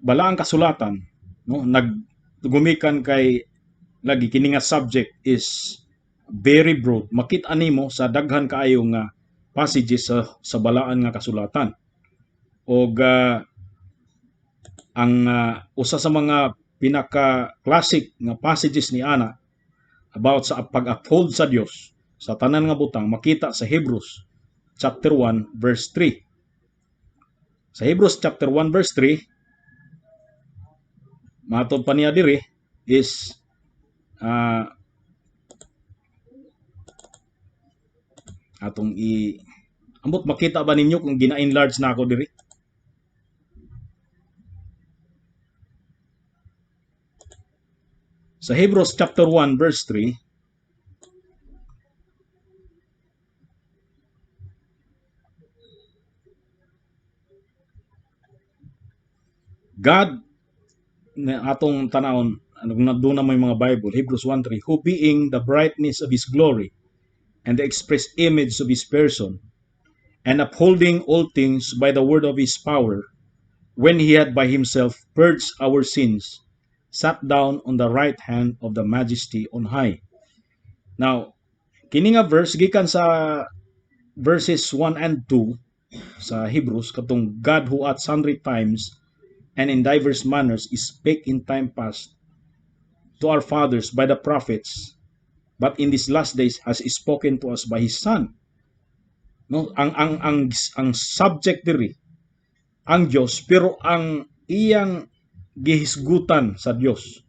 balaang kasulatan, no, naggumikan kay lagi kini nga subject is very broad. Makita nimo sa daghan kaayo nga passages sa balaan nga kasulatan. Og ang usa sa mga pinaka classic nga passages ni ana about sa pag-uphold sa Dios sa tanan nga butang makita sa Hebrews chapter 1 verse 3. Sa Hebrews chapter 1 verse 3, matod pa niya diri is atong i ambot, makita ba ninyo kung gina-enlarge na ako diri? Sa Hebrews chapter 1 verse 3, God na atong tanawon ano doon na may mga Bible, Hebrews 1:3, who being the brightness of His glory and the express image of his person, and upholding all things by the word of his power, when he had by himself purged our sins, sat down on the right hand of the Majesty on high. Now, kini nga verse gikan sa verses 1 and 2 sa Hebrews, katong God who at sundry times and in divers manners spake in time past to our fathers by the prophets, but in these last days has spoken to us by his Son. No, ang subject diri ang Dios, pero ang iyang gihisgutan sa Dios,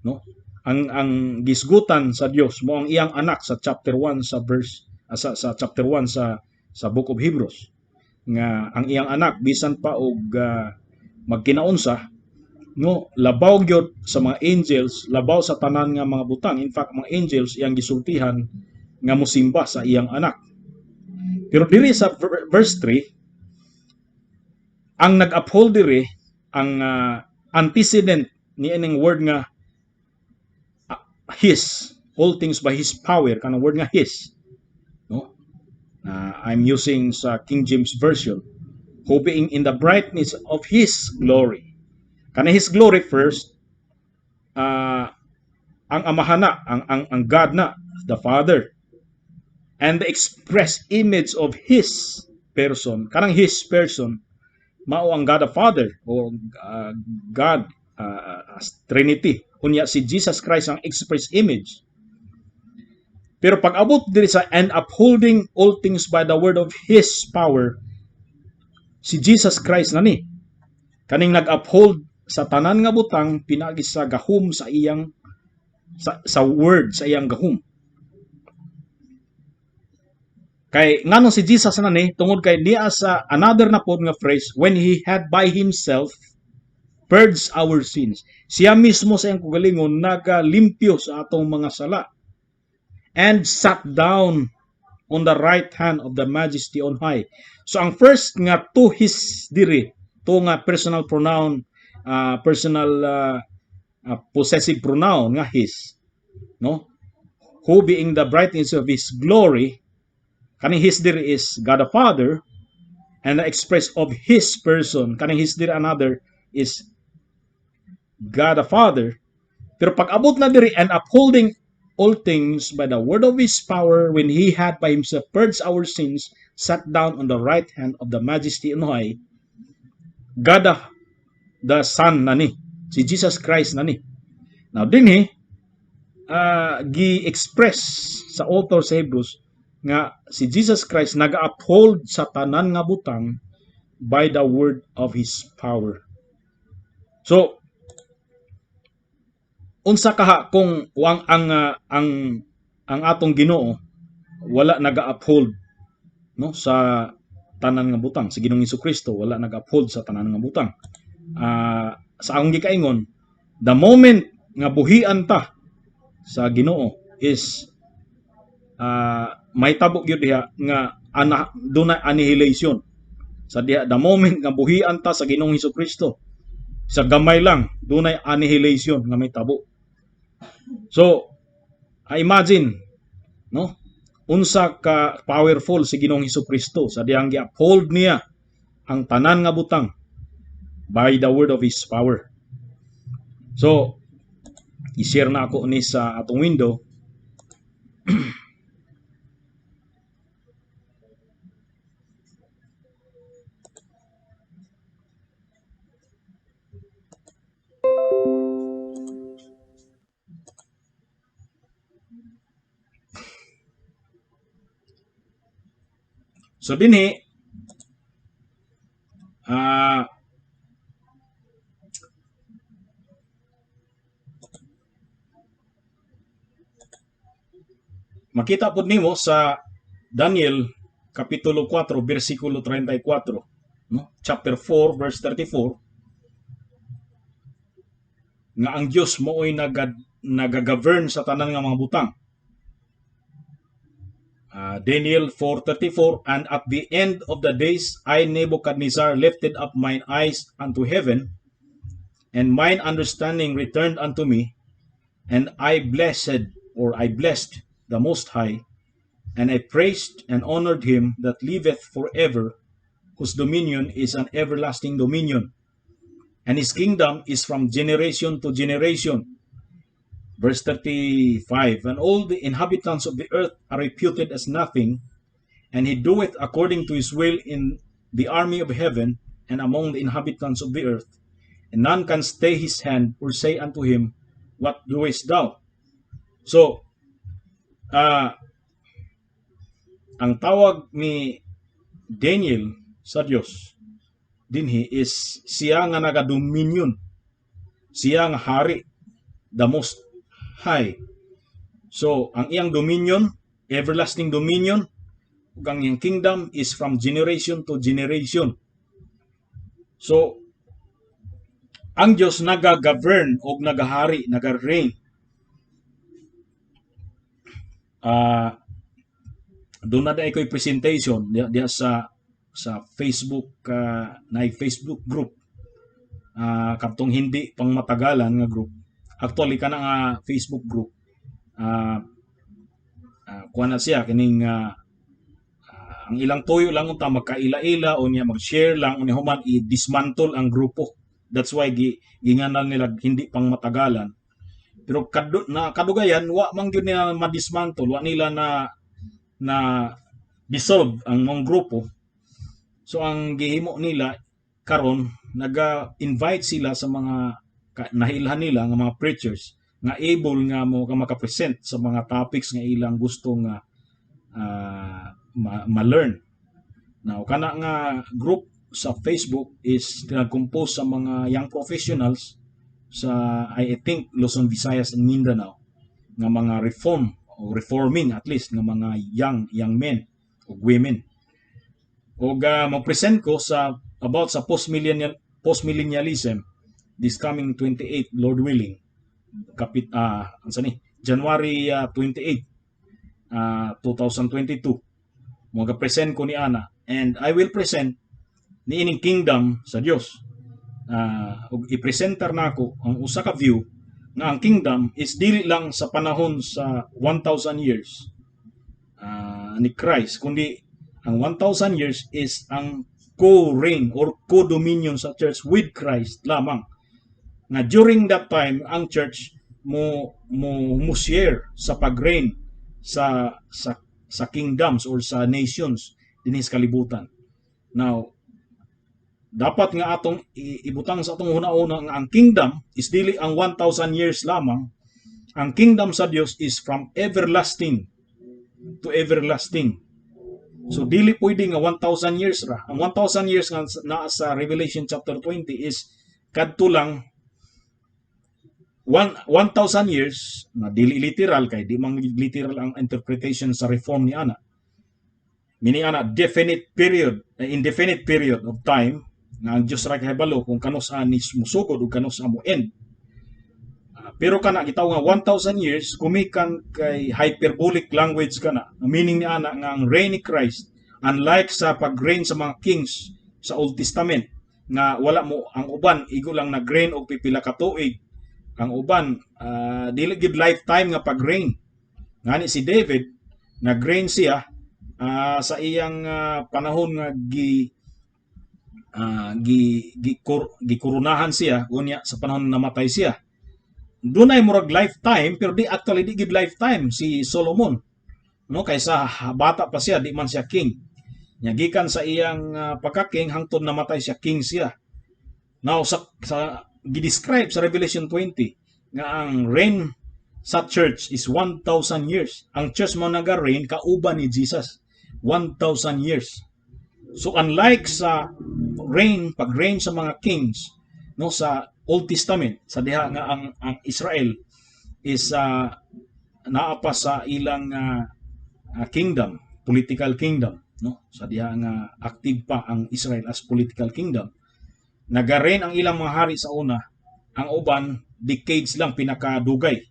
no, ang gisgutan sa Dios mo ang iyang anak sa chapter 1 sa verse sa chapter 1 sa Book of Hebrews, nga ang iyang anak bisan pa og magkinaunsa, no, labaw gyud sa mga angels, labaw sa tanan nga mga butang. In fact, mga angels iyang gisultihan nga mosimba sa iyang anak. Pero diri sa verse 3, ang nag-uphold diri, ang antecedent ni ining word nga his, all things by his power, kanang word nga his, no, I'm using sa King James Version, who being in the brightness of his glory. Kana his glory first, ang amahan na, ang God na, the Father, and the express image of his person. Kanang his person mao ang God the Father o God as Trinity. Unya si Jesus Christ ang express image. Pero pag abot diri sa "and upholding all things by the word of his power", si Jesus Christ na ni kaning nag-uphold sa tanan nga butang pinaagi sa gahom sa iyang sa word sa iyang gahom. Kay ngano si Jesus na ni? Tungod kay niya sa another na pod nga phrase, "when he had by himself purged our sins". Siya mismo sa iyang kaugalingon nagalimpyo sa atong mga sala. And sat down on the right hand of the Majesty on high. So ang first nga to his diri, to nga personal pronoun, personal possessive pronoun nga his, no? Who being the brightness of his glory, kaning his diri is God the Father, and the express of his person, kaning his diri another is God the Father. Pero pag abot na diri, "and upholding all things by the word of his power, when he had by himself purged our sins, sat down on the right hand of the Majesty on high", God the Son na ni, si Jesus Christ na ni. Now dinhi gi-express sa author sa Hebrews nga si Jesus Christ naga-uphold sa tanan nga butang by the word of his power. So unsa kaha kung wang ang atong Ginoo wala naga-uphold, no, sa tanan nga butang? Si Ginoong Kristo wala naga-uphold sa tanan nga butang. Sa akong gikaingon, the moment nga buhian ta sa Ginoo is may tabo gyud diha nga ana dunay annihilation sa diha. The moment nga buhian ta sa Ginoong Kristo sa gamay lang, dunay annihilation nga may tabo. So I imagine, no, unsa ka powerful si Ginoong Kristo sa dihang gi-uphold niya ang tanan nga butang by the word of his power. So i-share na ako ni sa atong window. So dinhi makita pud nimo sa Daniel kapitulo 4 bersikulo 34, no, chapter 4 verse 34, nga ang Dios mooy nagagovern sa tanan nga mga butang. Daniel 4:34, "And at the end of the days I, Nebuchadnezzar, lifted up mine eyes unto heaven, and mine understanding returned unto me, and I blessed or I blessed the Most High, And I praised and honored him that liveth forever, whose dominion is an everlasting dominion, and his kingdom is from generation to generation. Verse 35: And all the inhabitants of the earth are reputed as nothing, and he doeth according to his will in the army of heaven and among the inhabitants of the earth. And none can stay his hand or say unto him, "What doest thou?" So, ang tawag ni Daniel sa Dios dinhi is siya nga naga-dominion. Siya nga hari, the Most High. So, ang iyang dominion, everlasting dominion, ug ang iyang kingdom is from generation to generation. So, ang Dios naga-govern o nagahari, naga-reign. Doon na ko'y presentation diya sa Facebook, na Facebook group, kadtong hindi pang matagalan nga group. Actually, kana nga Facebook group, kuha na siya kining ang ilang tuyo lang unta magkaila-ila unya mag-share lang, unya human i-dismantle ang grupo. That's why ginganan nila hindi pang matagalan. Pero na kadugayan, wa man gyud nila ma-dismantle, wa nila na dissolve ang mga grupo. So ang gihimo nila karon, naga-invite sila sa mga nahilhan nila nga mga preachers nga able nga mo ka maka-present sa mga topics nga ilang gusto nga ma-learn. Now, kana nga group sa Facebook is nag-compose sa mga young professionals sa, I think, Luzon, Visayas and Mindanao nga mga reform o reforming at least nga mga young men o women. Og mo-present ko sa about sa postmillennialism this coming 28, Lord willing, kapit unsa ni, January 28, 2022, mo present ko ni ana, and I will present niining kingdom sa Dios. Ug i-presentar nako ang usa ka view nga ang kingdom is dili lang sa panahon sa 1,000 years ni Christ, kundi ang 1,000 years is ang co-reign or co-dominion sa church with Christ lamang, nga during that time ang church mo share sa pag-reign sa kingdoms or sa nations dinhi sa kalibutan. Now, dapat nga atong ibutang sa atong huna-huna nga ang kingdom is dili ang 1,000 years lamang. Ang kingdom sa Dios is from everlasting to everlasting. So dili pwede nga 1,000 years ra. Ang 1,000 years nga naa sa Revelation chapter 20 is kadto lang 1,000 years na dili literal, kay di man literal ang interpretation sa reform ni ana. Meaning ana definite period, indefinite period of time nga ang Dios ra kahibalo kung kanus-a ni musugod ug kanus-a mo end. Pero kana gitawag nga 1,000 years gumikan kay hyperbolic language kana. Ang meaning ni ana nga ang reign ni Christ, unlike sa pag-reign sa mga kings sa Old Testament nga wala mo, ang uban igo lang nag-reign og pipila ka tuig, ang uban dili gid lifetime nga pag-reign. Ngani si David, nag-reign siya sa iyang panahon nga gi gi, gi gikoronahan siya, unya sa panahon namatay siya. Dunay murag lifetime, pero di actually di gid lifetime si Solomon, no, kaysa bata pa siya, di man siya king. Nya gikan sa iyang pagka-king hangtod namatay siya, king siya. Now, sa gi-describe sa Revelation 20 nga ang reign sa church is 1,000 years. Ang church mo naga-reign kauban ni Jesus 1,000 years. So unlike sa reign, pag-reign sa mga kings, no, sa Old Testament, sa diha nga ang Israel is naa pa sa ilang kingdom, political kingdom, no, sa diha nga active pa ang Israel as political kingdom. Naga-reign ang ilang mga hari sa una, ang uban decades lang pinakadugay.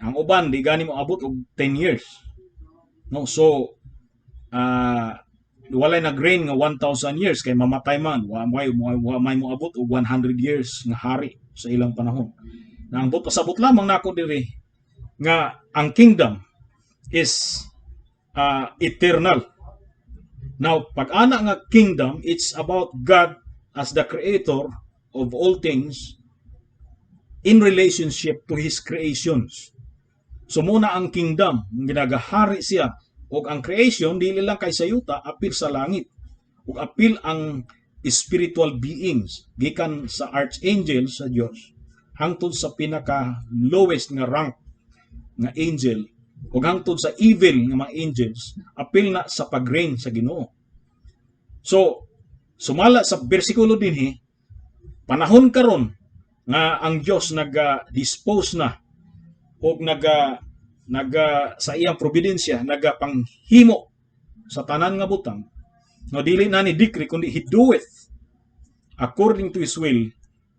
Ang uban di gani mo abot og 10 years. No, so walay nag-reign nga 1,000 years kay mamatay man, wa may moabot og 100 years nga hari sa ilang panahon. Na ang pasabot lamang nako diri nga ang kingdom is eternal. Now, pag ana nga kingdom, it's about God as the creator of all things in relationship to His creations. So mao na ang kingdom, ginagahari siya ug ang creation dili lang kay sa yuta, apil sa langit. Ug apil ang spiritual beings gikan sa archangel sa Dios hangtod sa pinaka lowest nga rank nga angel ug hangtod sa evil nga mga angels, apil na sa pag-reign sa Ginoo. So sumala sa bersikulo dinhi, panahon karon nga ang Dios naga-dispose na og naga naga sa iyang providensya nagapanghimo sa tanan nga butang, no? Dili na ni decree kundi He doeth according to His will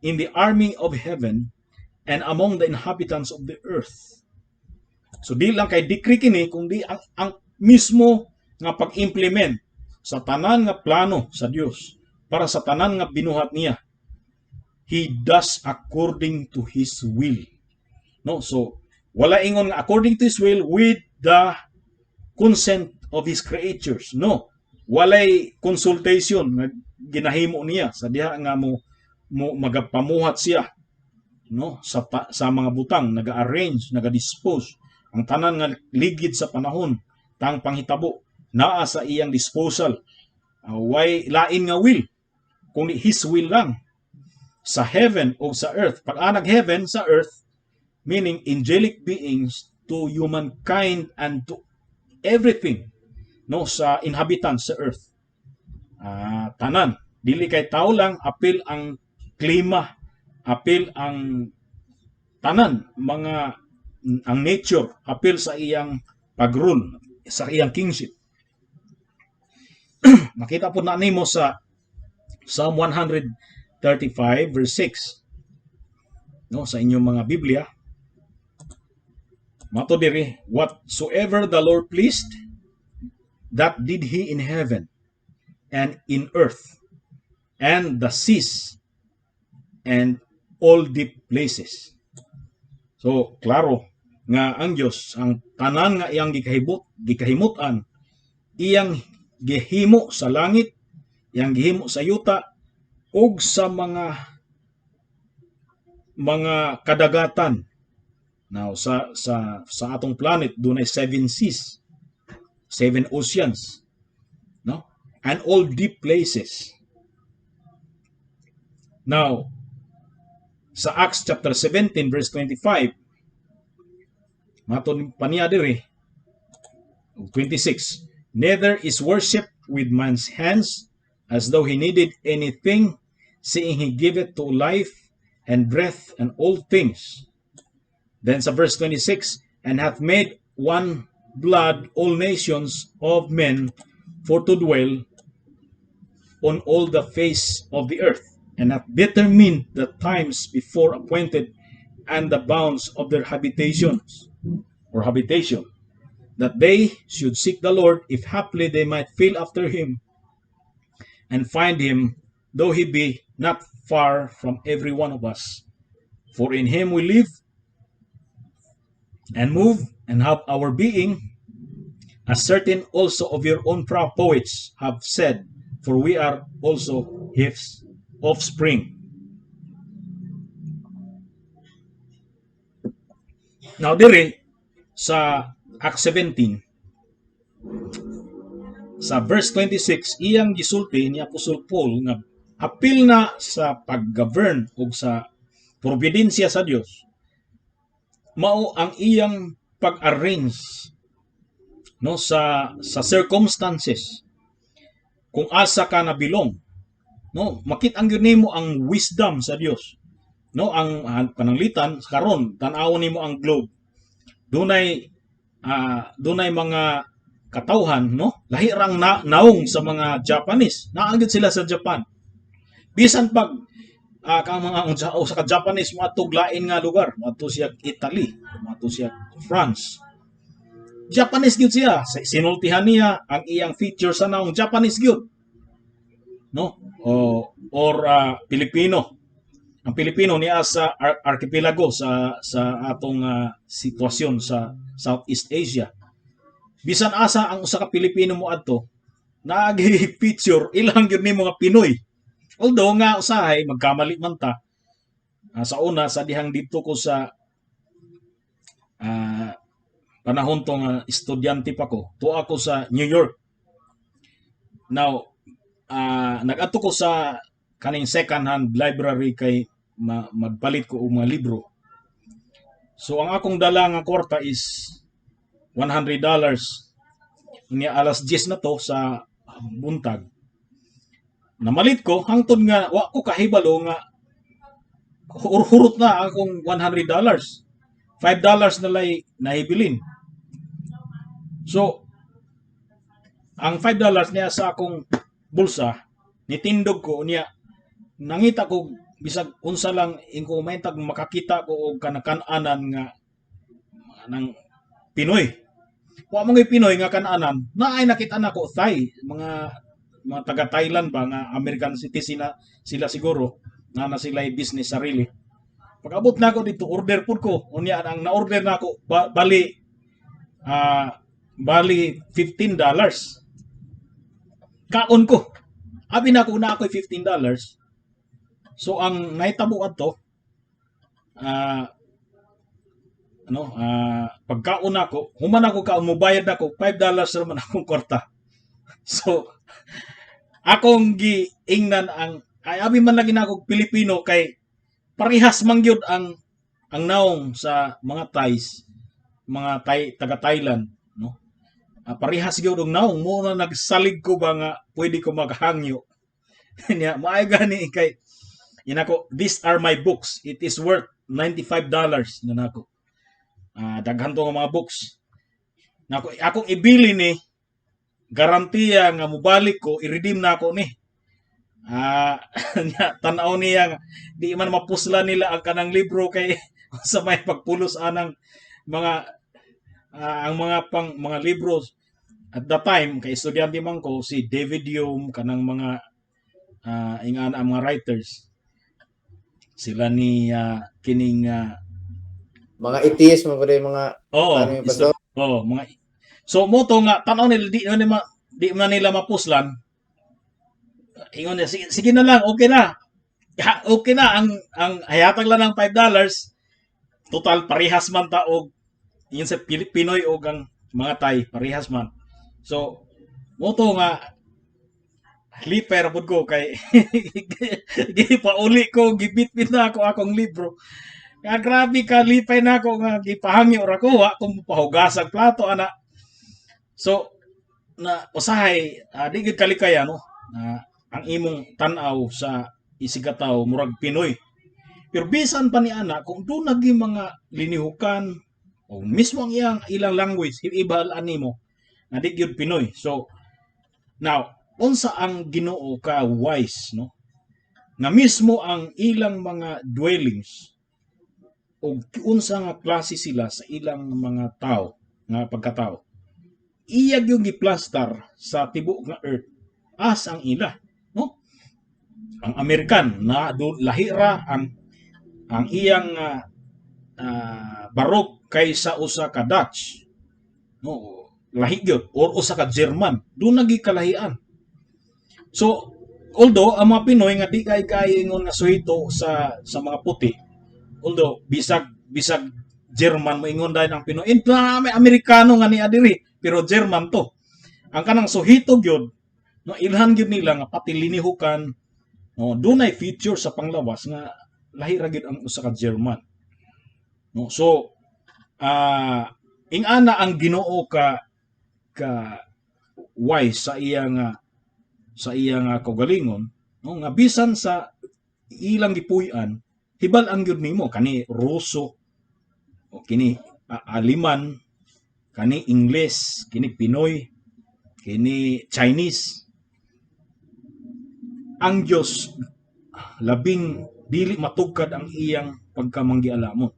in the army of heaven and among the inhabitants of the earth. So di lang kay decree kini kundi ang mismo nga pag-implement sa tanan nga plano sa Dios para sa tanan nga binuhat niya. He does according to His will, no? So wala ingon nga according to His will with the consent of His creatures, no? Walay consultation nga ginahimo niya sa diha nga mo magapamuhat siya, no, sa mga butang, naga-arrange, naga-dispose ang tanan nga ligid sa panahon tang panghitabo naa sa iyang disposal. Way lain nga will kundi His will lang sa heaven o sa earth. Pag anag heaven sa earth, meaning angelic beings to humankind and to everything, no, sa inhabitants sa earth. Tanan, dili kay tao lang, apil ang klima, apil ang tanan mga ang nature, apil sa iyang pagrule, sa iyang kingship. Makita po na nimo sa Psalm 135 verse 6. No, sa inyong mga Biblia. Mato diri, "Whatsoever the Lord pleased, that did He in heaven and in earth and the seas and all deep places." So, klaro nga ang Dios, ang tanan nga iyang gikahibot, gikahimutan, iyang gihimo sa langit, iyang gihimo sa yuta ug sa mga kadagatan. Now, sa atong planet dunay seven seas, seven oceans, no? And all deep places. Now, sa Acts chapter 17 verse 25, mato pa niya diri 26, "Neither is worship with man's hands as though He needed anything, seeing He giveth to life and breath and all things." Then sa verse 26, "And hath made one blood all nations of men for to dwell on all the face of the earth, and hath determined the times before appointed and the bounds of their habitations or habitation, that they should seek the Lord, if haply they might feel after Him and find Him, though He be not far from every one of us. For in Him we live and move and have our being, as certain also of your own poets have said, for we are also His offspring." Now dire sa Acts 17 sa verse 26, iyang gisulti ni Apostol Paul nga apil na sa pag-govern ug sa providensya sa Dios mao ang iyang pag-arrange, no, sa circumstances kung asa ka na belong, no? Makita ang gyud nimo ang wisdom sa Dios, no? Ang pananglitan karon, tan-awon nimo ang globe, dunay mga katawhan, no, lahi rang na, naong sa mga Japanese. Naa gyud sila sa Japan. Bisan pag kang mga o sa ka Japanese moadtog lain nga lugar, moadto siya Italy, moadto siya France, Japanese gyud siya. Sinultihan niya ang iyang feature sa naong, Japanese gyud, no? O or Pilipino. Ang Pilipino niya sa archipelago sa atong sitwasyon sa Southeast Asia. Bisan asa ang usa ka Pilipino mo adto, naagi picture ilang gyud ni mga Pinoy. Although nga usahay magkamali man ta. Sa una, sa dihang didto ko sa panahon to nga estudyante pa ko, tuwa ako sa New York. Now, nag-adto ko sa kaning second hand library kay magpalit ko og mga libro. So ang akong dala nga kwarta is $100. Unya alas 10 na to sa buntag. Namalit ko hangtod nga wa ko kahibalo nga hurot na akong $100. $5 na lay nahibilin. So ang $5 niya sa akong bulsa, nitindog ko. Niya nangita ko bisag unsa lang ingko maintag makakita ko og kanakan-anan nga ng Pinoy. Wa mo Pinoy nga kan-anan, naay nakita nako Thai, mga taga Thailand ba nga American citizen na sila siguro nga na sila business sarili. Pag-abot nako didto, order pud ko. Unya ang na-order nako bali $15. Kaon ko. Abi nako na ako'y $15. So ang nahitabo adto, ano, pagkaon nako, human ako kaon, mobayad nako, $5 naman akong kwarta. So akong giingnan ang ay abi man lagi nako Pilipino kay parehas man gyud ang naong sa mga Thais, mga Thai, taga Thailand, no? Parehas gyud ang naong mo na nagsalig ko ba nga pwede ko maghangyo. Nya maayo gani kay inako, "These are my books. It is worth $95" na nako. Daghan to nga mga books. Nako, akong ibili ni garantiya nga mobalik ko, i-redeem na ako ni. Nya, tan-aw niya nga di man mapusla nila ang kanang libro kay sa may pagpulos anang mga ang mga pang mga libro at the time kay estudyante man ko, si David Hume, kanang mga ingan ang mga writers sila ni kining Mga atheist mo pa mga Oo, ano yung pastor? Oo, mga. So mo to nga tan-aw nila di man nila mapuslan. Ingon niya, "Sige, sige na lang, okay na. Ha, okay na ang hayatag lang ng $5. Total parehas man ta og yun sa Pinoy og ang mga Thai, parehas man." So mo to nga lipay ra pud ko kay gipauli ko, gibitbit na ako akong libro. Nga grabe ka lipay na ako nga gipahangyo ra ko, wa ko pahugas ang plato ana. So na usahay di gyud kalikaya, no, na ang imong tan-aw sa isigataw murag Pinoy. Pero bisan pa ni ana, kung doon nagi mga linihukan o mismo ang iyang ilang language, ibal animo nga di gyud Pinoy. So now, unsa ang Ginoo ka wise, no, nga mismo ang ilang mga dwellings o unsa nga klase sila sa ilang mga tao nga pagkatao, iya yung giplastar sa tibuok nga earth as ang ila, no? Ang Amerikan na do, lahira ang iyang barog kaysa usa ka Dutch, no? Lahi gyud, or usa ka German, do nagi kalahian. So although ang mga Pinoy nga di kay kay ingon nga suhito sa mga puti, although bisag German, moingon dahil ang Pinoy, "Eh, na may Amerikano nga niya diri, pero German to." Ang kanang suhito gyud, no, ilhan gyud nila nga pati linihukan, no, dunay feature sa panglawas nga lahi ra gyud ang usa ka German, no? So ingana ang Ginoo ka wise sa iya nga kaugalingon, no, nga bisan sa ilang gipuy-an, hibal-an gyud nimo kani Ruso o kini Aliman, kani Ingles, kini Pinoy, kini Chinese. Ang Dios labing dili matugkad ang iyang pagkamanggialamon.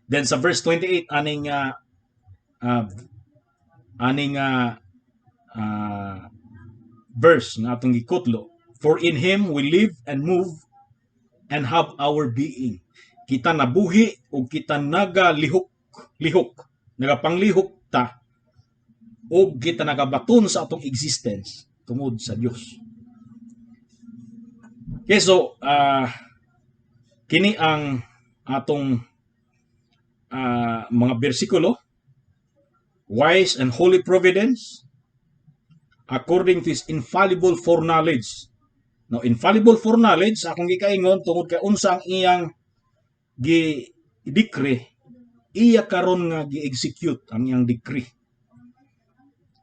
Then sa verse 28 aning verse nga atong gikutlo, "For in him we live and move and have our being." Kita nabuhi ug kita nagalihok lihok, nagapanglihok ta. Ug kita nagabaton sa atong existence tungod sa Dios. Okay, so kini ang atong mga bersikulo: wise and holy providence according to his infallible foreknowledge. No, infallible foreknowledge akong gikaingon tungod kay unsa ang iyang gi decree, iya karon nga gi-execute ang iyang decree.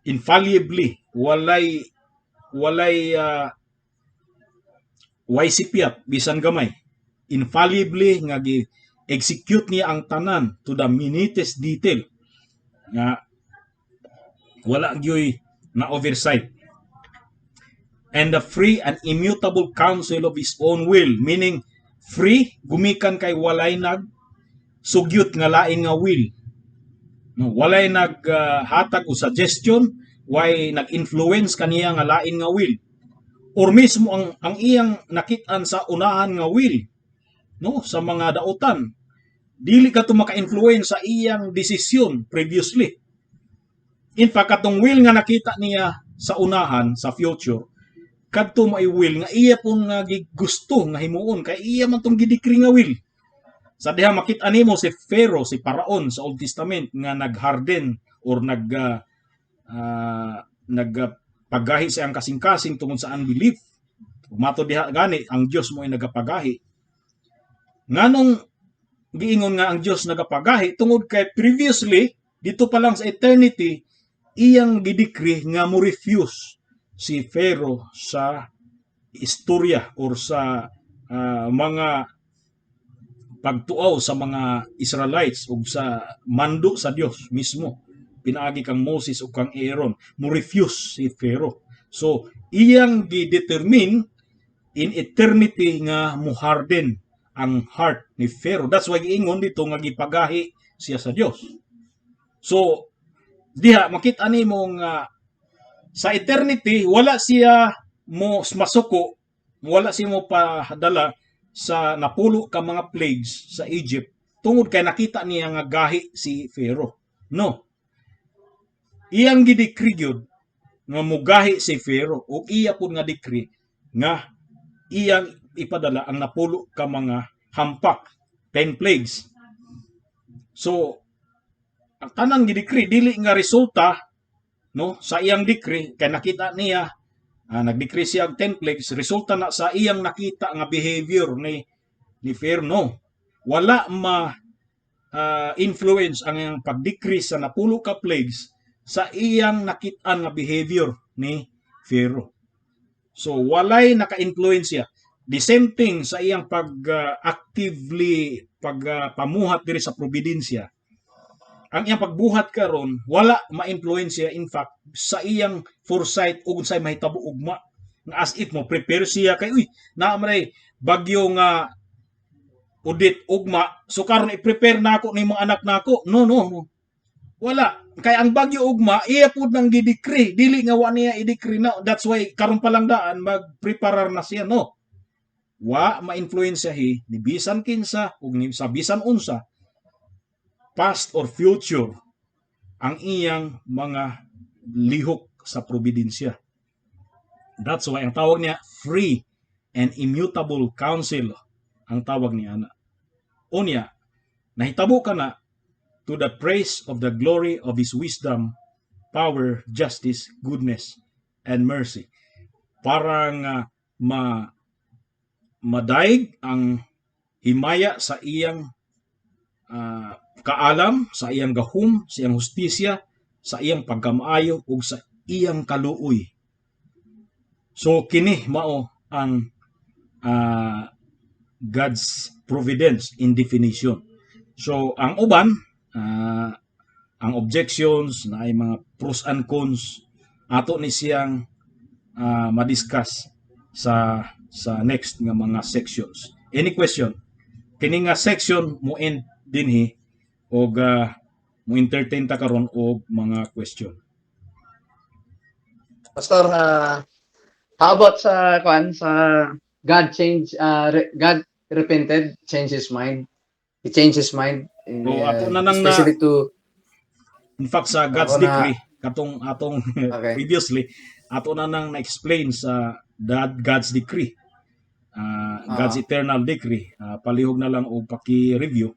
Infallibly, walay way sipyat bisan gamay. Infallibly nga gi execute niya ang tanan to the minutest detail nga wala gyoy na oversight. And the free and immutable counsel of his own will, meaning free gumikan kay walay nag sugyot nga lain nga will. No, walay nag hatag og suggestion, way nag-influence kaniya nga lain nga will. Or mismo ang iyang nakit-an sa unahan nga will, no, sa mga dautan. Dili ka to maka-influence sa iyang desisyon previously. In fact, katong will nga nakita niya sa unahan, sa future, kadto may will nga iya pong nga gigusto nga himuon kay iya man tong gidecree nga will. Sa diha makita nimo si Pharaoh, si Paraon sa Old Testament nga nagharden or nagpagahi sa iyang kasing-kasing tungod sa unbelief. Mato diha gani ang Dios mo ay nagapagahi. Nganong giingon nga ang Dios nagapagahi? Tungod kay previously dito pa lang sa eternity iyang gidecree nga mo refuse si Pharaoh sa istorya or sa mga pagtuaw sa mga Israelites ug sa mando sa Dios mismo pinaagi kang Moses ug kang Aaron. Mo refuse si Pharaoh, so iyang gidetermine in eternity nga mo harden ang heart ni Pharaoh. That's why giingon dito nga gipagahi siya sa Dios. So diha makita nimo nga sa eternity wala siya mo masuko, wala siya mo padala sa napulo ka mga plagues sa Egypt tungod kay nakita niya nga gahi si Pharaoh. No, iyang gidecree gyud nga mugahi si Pharaoh ug iya pud nga decree nga iyang ipadala ang napulo ka mga hampak, 10 plagues. So ang tanang gidecree dili nga resulta, no, sa iyang decree kay nakita niya nagdecree siya og 10 plagues, resulta na sa iyang nakita nga behavior ni Pharaoh. No, wala ma influence ang iyang pag-decree sa napulo ka plagues sa iyang nakit-an nga behavior ni Pharaoh. So walay naka-influence siya. The same thing sa iyang pag actively pag pamuhat diri sa providensya. Ang iyang pagbuhat karon wala ma-influence in fact sa iyang foresight ug unsay mahitabo ugma nga as if mo prepare siya kay uy, naa man bagyo nga udit ugma, so karon i-prepare nako ni mga anak nako. No, no, no, wala, kay ang bagyo ugma iya pud nang gidecree, dili nga wa niya i-decree na that's why karon pa lang daan magpreparar na siya. No, wa ma-influence hi ni bisan kinsa ug ni sa bisan unsa, past or future, ang iyang mga lihok sa providensya. That's why ang tawag niya free and immutable counsel ang tawag niya ana. Unya, nahitabo ka na to the praise of the glory of His wisdom, power, justice, goodness, and mercy. Para nga ma madaig ang himaya sa iyang kaalam, sa iyang gahom, sa iyang hustisya, sa iyang pagkamaayo ug sa iyang kaluoy. So kini mao ang God's providence in definition. So ang uban ang objections na ay mga pros and cons, ato ni siyang madiscuss sa next nga mga sections. Any question? Kini nga section mo end dinhi og mo entertain ta karon og mga question. Pastor, how about sa kwan, sa God change God repented, change his mind? He changed his mind in, Oh, ato na nang especially to In fact, sa God's Ako na- decree, Katong atong previously ato na nang na-explain sa that God's decree. God's eternal decree. Palihog na lang og paki-review.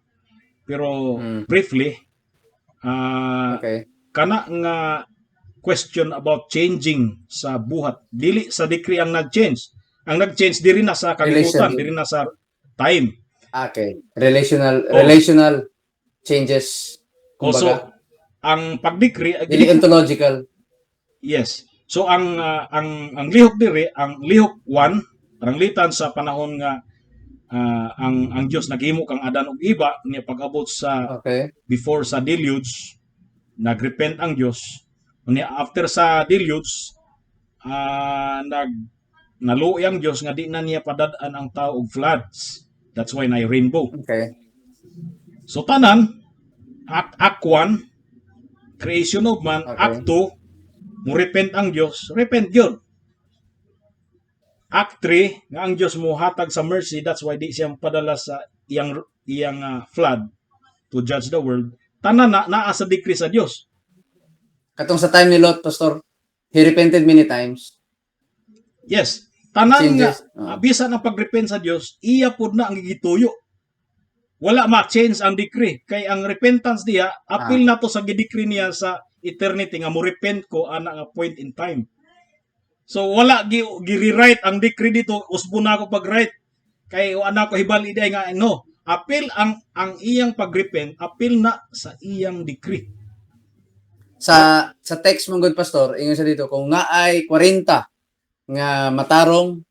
Pero briefly, kana nga question about changing sa buhat, dili sa decree ang nag-change. Ang nag-change diri na sa kalibutan, Relation. Diri na sa time. Okay. Relational Oh. relational changes. Oh, so Kumbaga, ang pag-decree dili ontological. Yes. So ang lihok diri, ang lihok 1, pananglitan sa panahon nga ang Dios naghimo kang Adan ug Eva niya, pag-abot sa before sa deluge, nagrepent ang Dios. Unya after sa deluge, nag naluoy ang Dios nga di na niya padad-an ang tao og floods. That's why na rainbow. So tanan, Act 1, creation of man. Act 2, mo repent ang Dios, repent yun. Act 3, nga ang Dios mo hatag sa mercy, that's why di siya padala sa iyang iyang flood to judge the world. Tanan na naa sa decree sa Dios. Katong sa time ni Lot, Pastor, he repented many times. Yes. Tanan nga Changes. Bisan ang pagrepent sa Dios, iya pod na ang gituyo. Wala ma-change ang decree kay ang repentance diya apil na to sa gidecree niya sa eternity nga mo repent ko ana nga point in time. So wala gi rewrite ang decree dito, usbo na ako pag-write kay wa na ko hibal iday nga no. Apil ang iyang pagrepent, apil na sa iyang decree. Sa text mong good, Pastor, ingon siya dito, kung naay 40 nga matarong,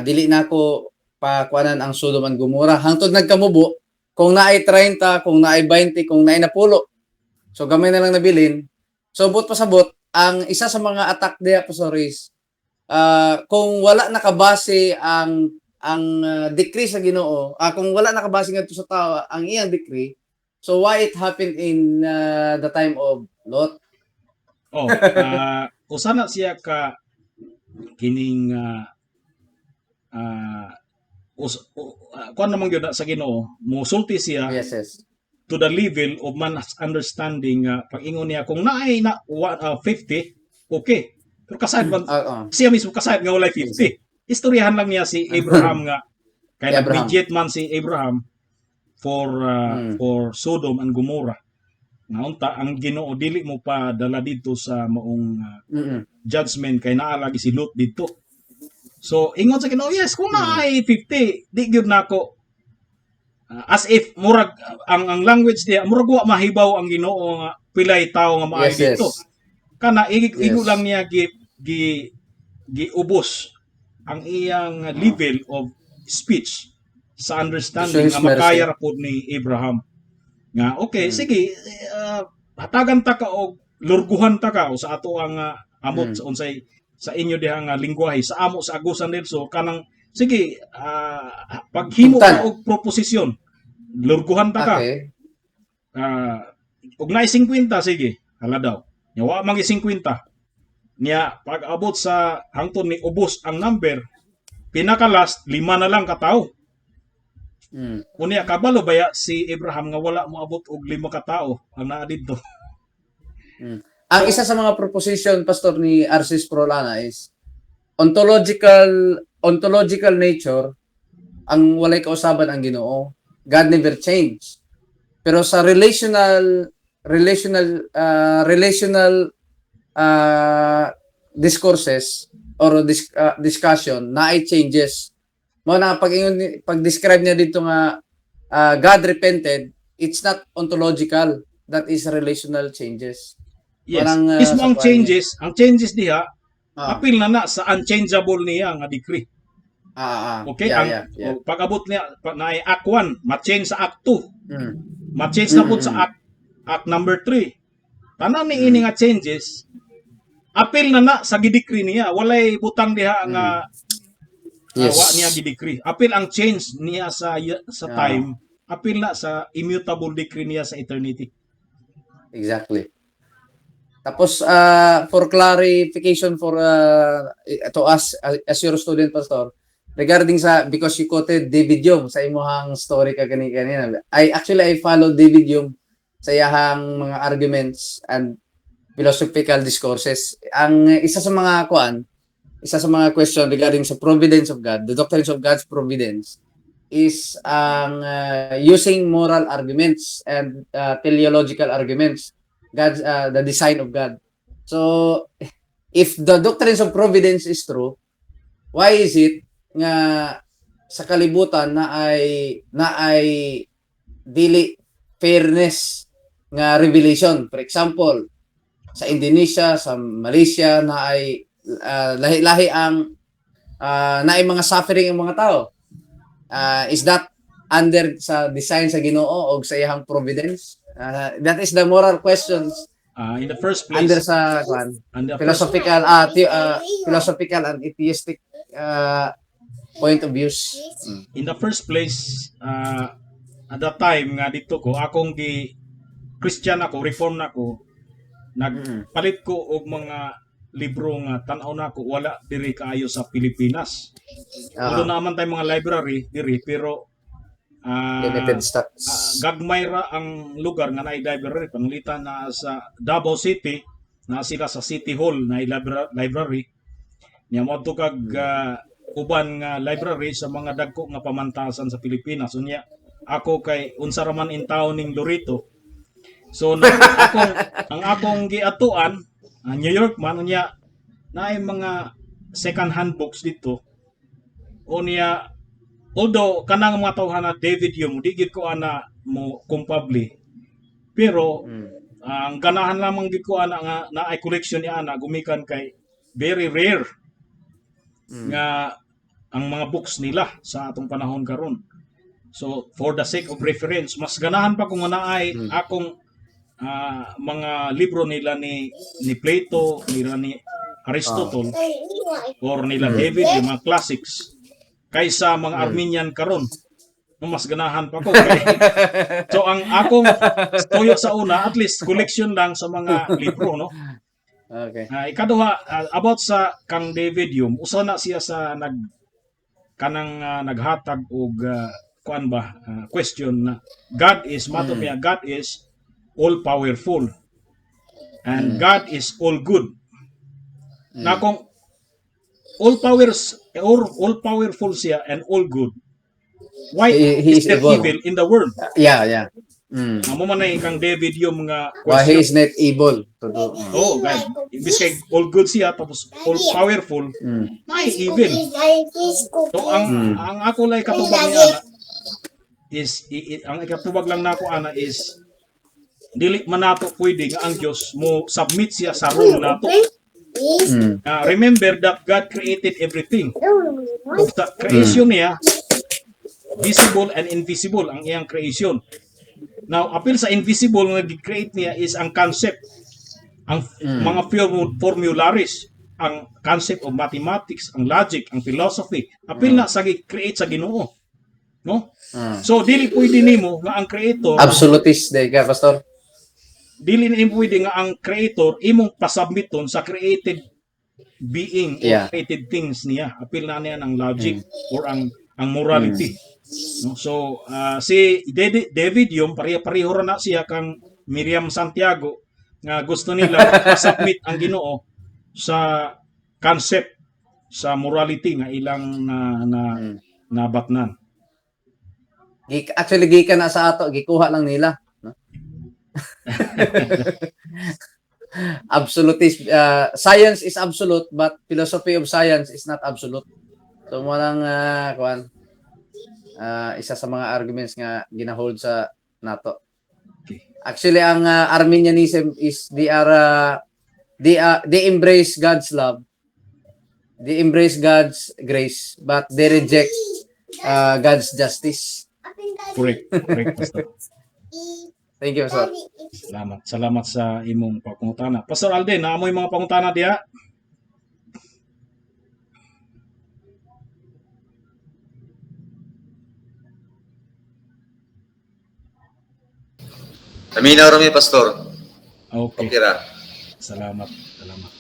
dili na ako pakuanan ang Sodom and Gomorrah. Hangtod nagkamubo, kung naay 30, kung naay 20, kung naay napulo. So gamay na lang nabilin. So buot pasabot, ang isa sa mga attack diya, Pastor, is kung wala nakabase ang decree sa Ginoo, kung wala nakabase ngadto sa tao ang iyang decree, so why it happened in the time of Lot? Oh, usa na siya ka kining kuan naman gyud na sa Ginoo, mosulti siya Yes. to the level of man's understanding nga pag-ingon niya kung naay na 50, okay. Pero kasayod man Oo. siya mismo, kasayod nga walay 50. Istoryahan lang niya si Abraham nga kay Si Abraham. nag-mediate man si Abraham for Sodom and Gomorrah. Nga unta ang Ginoo dili mo pa dala dito sa maong judgment kay naa lagi si Lot dito. So ingon sa Ginoo, yes, kung naay 50, di gyud nako. As if murag ang language niya murag wa mahibaw ang Ginoo nga pilay tawo nga maayo dito. Kana igo lang niya gi giubos ang iyang level of speech sa understanding To show his nga makaya ra pod ni Abraham. Nga okay, sige, hatagan ta ka og lurguhan ta ka o sa ato ang amot sa unsay sa inyo diha nga lingwahe, sa amo sa Agusan del Sur, kanang sige, paghimo Tugtan. ka og proposisyon, lurguhan ta ka. Og naay 50, sige, hala daw. Nya wa man 50. Nya pag abot sa hangtod ni ubos ang number, pinaka last lima na lang katao. Unya kabalo baya si Abraham nga wala moabot og lima ka tao ang naa didto? Ang isa sa mga proposition, Pastor, ni R.C. Sproul ana is ontological ontological nature ang walay kausaban ang Ginoo. God never change. Pero sa relational relational relational discourses or discussion naay changes. Mao na pag pag-describe niya dito nga God repented, it's not ontological. That is relational changes. Yes. Walang, Mismo sa ang kuwan. changes diha Ah, apil na na sa unchangeable niya nga decree. Okay, Yeah, ang o, pag-abot niya pa, naay Act 1, ma-change sa Act 2, ma-change na pud sa Act number 3. Tanan ni ini nga changes apil na na sa gidecree niya. Walay butang diha nga wa niya gidecree. Apil ang change niya sa time, apil na sa immutable decree niya sa eternity. Exactly. Tapos for clarification for to us as your student, Pastor, regarding sa, because you quoted David Hume sa imuhang story ka kanina. I actually I follow David Hume sa iyahang mga arguments and Philosophical discourses. Ang isa sa mga kuan, isa sa mga question regarding sa providence of God, the doctrines of God's providence, is ang using moral arguments and teleological arguments, God's the design of God. So if the doctrines of providence is true, why is it nga sa kalibutan na ay dili fairness nga revelation? For example, sa Indonesia, sa Malaysia, na ay lahi-lahi ang naay mga suffering ang mga tao. Is that under sa design sa Ginoo o sa iyang providence? That is the moral questions In the first place, under sa kwan, in the first, philosophical and atheistic point of views. In the first place, at that time nga dito ko, akong gi Christian ako, Reform na ako, nagpalit ko og mga libro nga tan-aw nako wala diri kaayo sa Pilipinas. Although naman tayo mga library diri, pero Limited stocks. Gagmay ra ang lugar nga naay library. Pananglitan na sa Davao City, na sila sa City Hall na library. Nya moadto kag uban nga library sa mga dagko nga pamantasan sa Pilipinas. Unya ako kay unsa ra man intawon ning Loreto. So na, akong ang akong giatuan, New York man, unya naay mga second hand books dito. Unya although kanang mga tawhan na David Hume, di gid ko ana mo kumpabli. Pero ang ganahan lamang gid ko ana nga naay collection ni ana gumikan kay very rare nga ang mga books nila sa atong panahon karon. So for the sake of reference, mas ganahan pa kung naay akong mga libro nila ni Plato, nila ni Aristotle or nila David, yung mga classics kaysa mga Arminian karon. No, mas ganahan pa ko kay so ang akong tuyo sa una, at least collection lang sa mga libro, no? Ikaduha, about sa kang David Hume, usa na siya sa nag kanang naghatag og kuan ba, question na God is mato niya, God is all powerful and God is all good. Na kung all powers or all powerful siya and all good, why He is is there evil. Evil in the world? Yeah. Mao man na kang David Hume nga Why he question. Is not able to do. Oh, guys, imbis kay all good siya tapos all powerful, naay evil. So ang ang ako lang katubag ni ana is ang ikatubag lang nako ana is dili man nato pwede nga ang Dios mo submit siya sa rule nato. Remember that God created everything. Ug sa creation niya, visible and invisible ang iyang creation. Now, apil sa invisible nga gi-create niya is ang concept, ang mga formularies, ang concept of mathematics, ang logic, ang philosophy. Apil na sa gi-create sa Ginoo. No? So dili pwede nimo nga ang creator Absolutist day ka, Pastor. Dili nimo pwede nga ang creator imong pasubmiton sa created being or created things niya. Apil na niya ang logic or ang morality. No? So si David Hume, pareho ra na siya kang Miriam Santiago nga gusto nila pasubmit ang Ginoo sa concept sa morality nga ilang na nabatnan. Actually, gikan na sa ato, gikuha lang nila. No? Absolutist. Science is absolute, but philosophy of science is not absolute. So, mo lang, kuan, isa sa mga arguments nga ginahold sa nato. Actually, ang Arminianism is they embrace God's love, they embrace God's grace, but they reject God's justice. Correct. Correct, Pastor. Thank you, sir. Salamat. Salamat sa imong pangutana. Pastor Alden, naa moy mga pangutana diha? Naminaw ra mi, Pastor. Okay. Okay ra. Salamat. Salamat.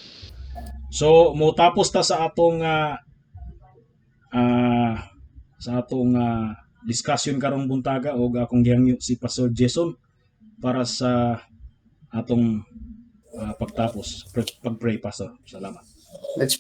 So, mo tapos ta sa atong discussion karong buntaga og akong gihangyo si Pastor Jason para sa atong Pagtapos, pag-pray, Pastor. Salamat. Let's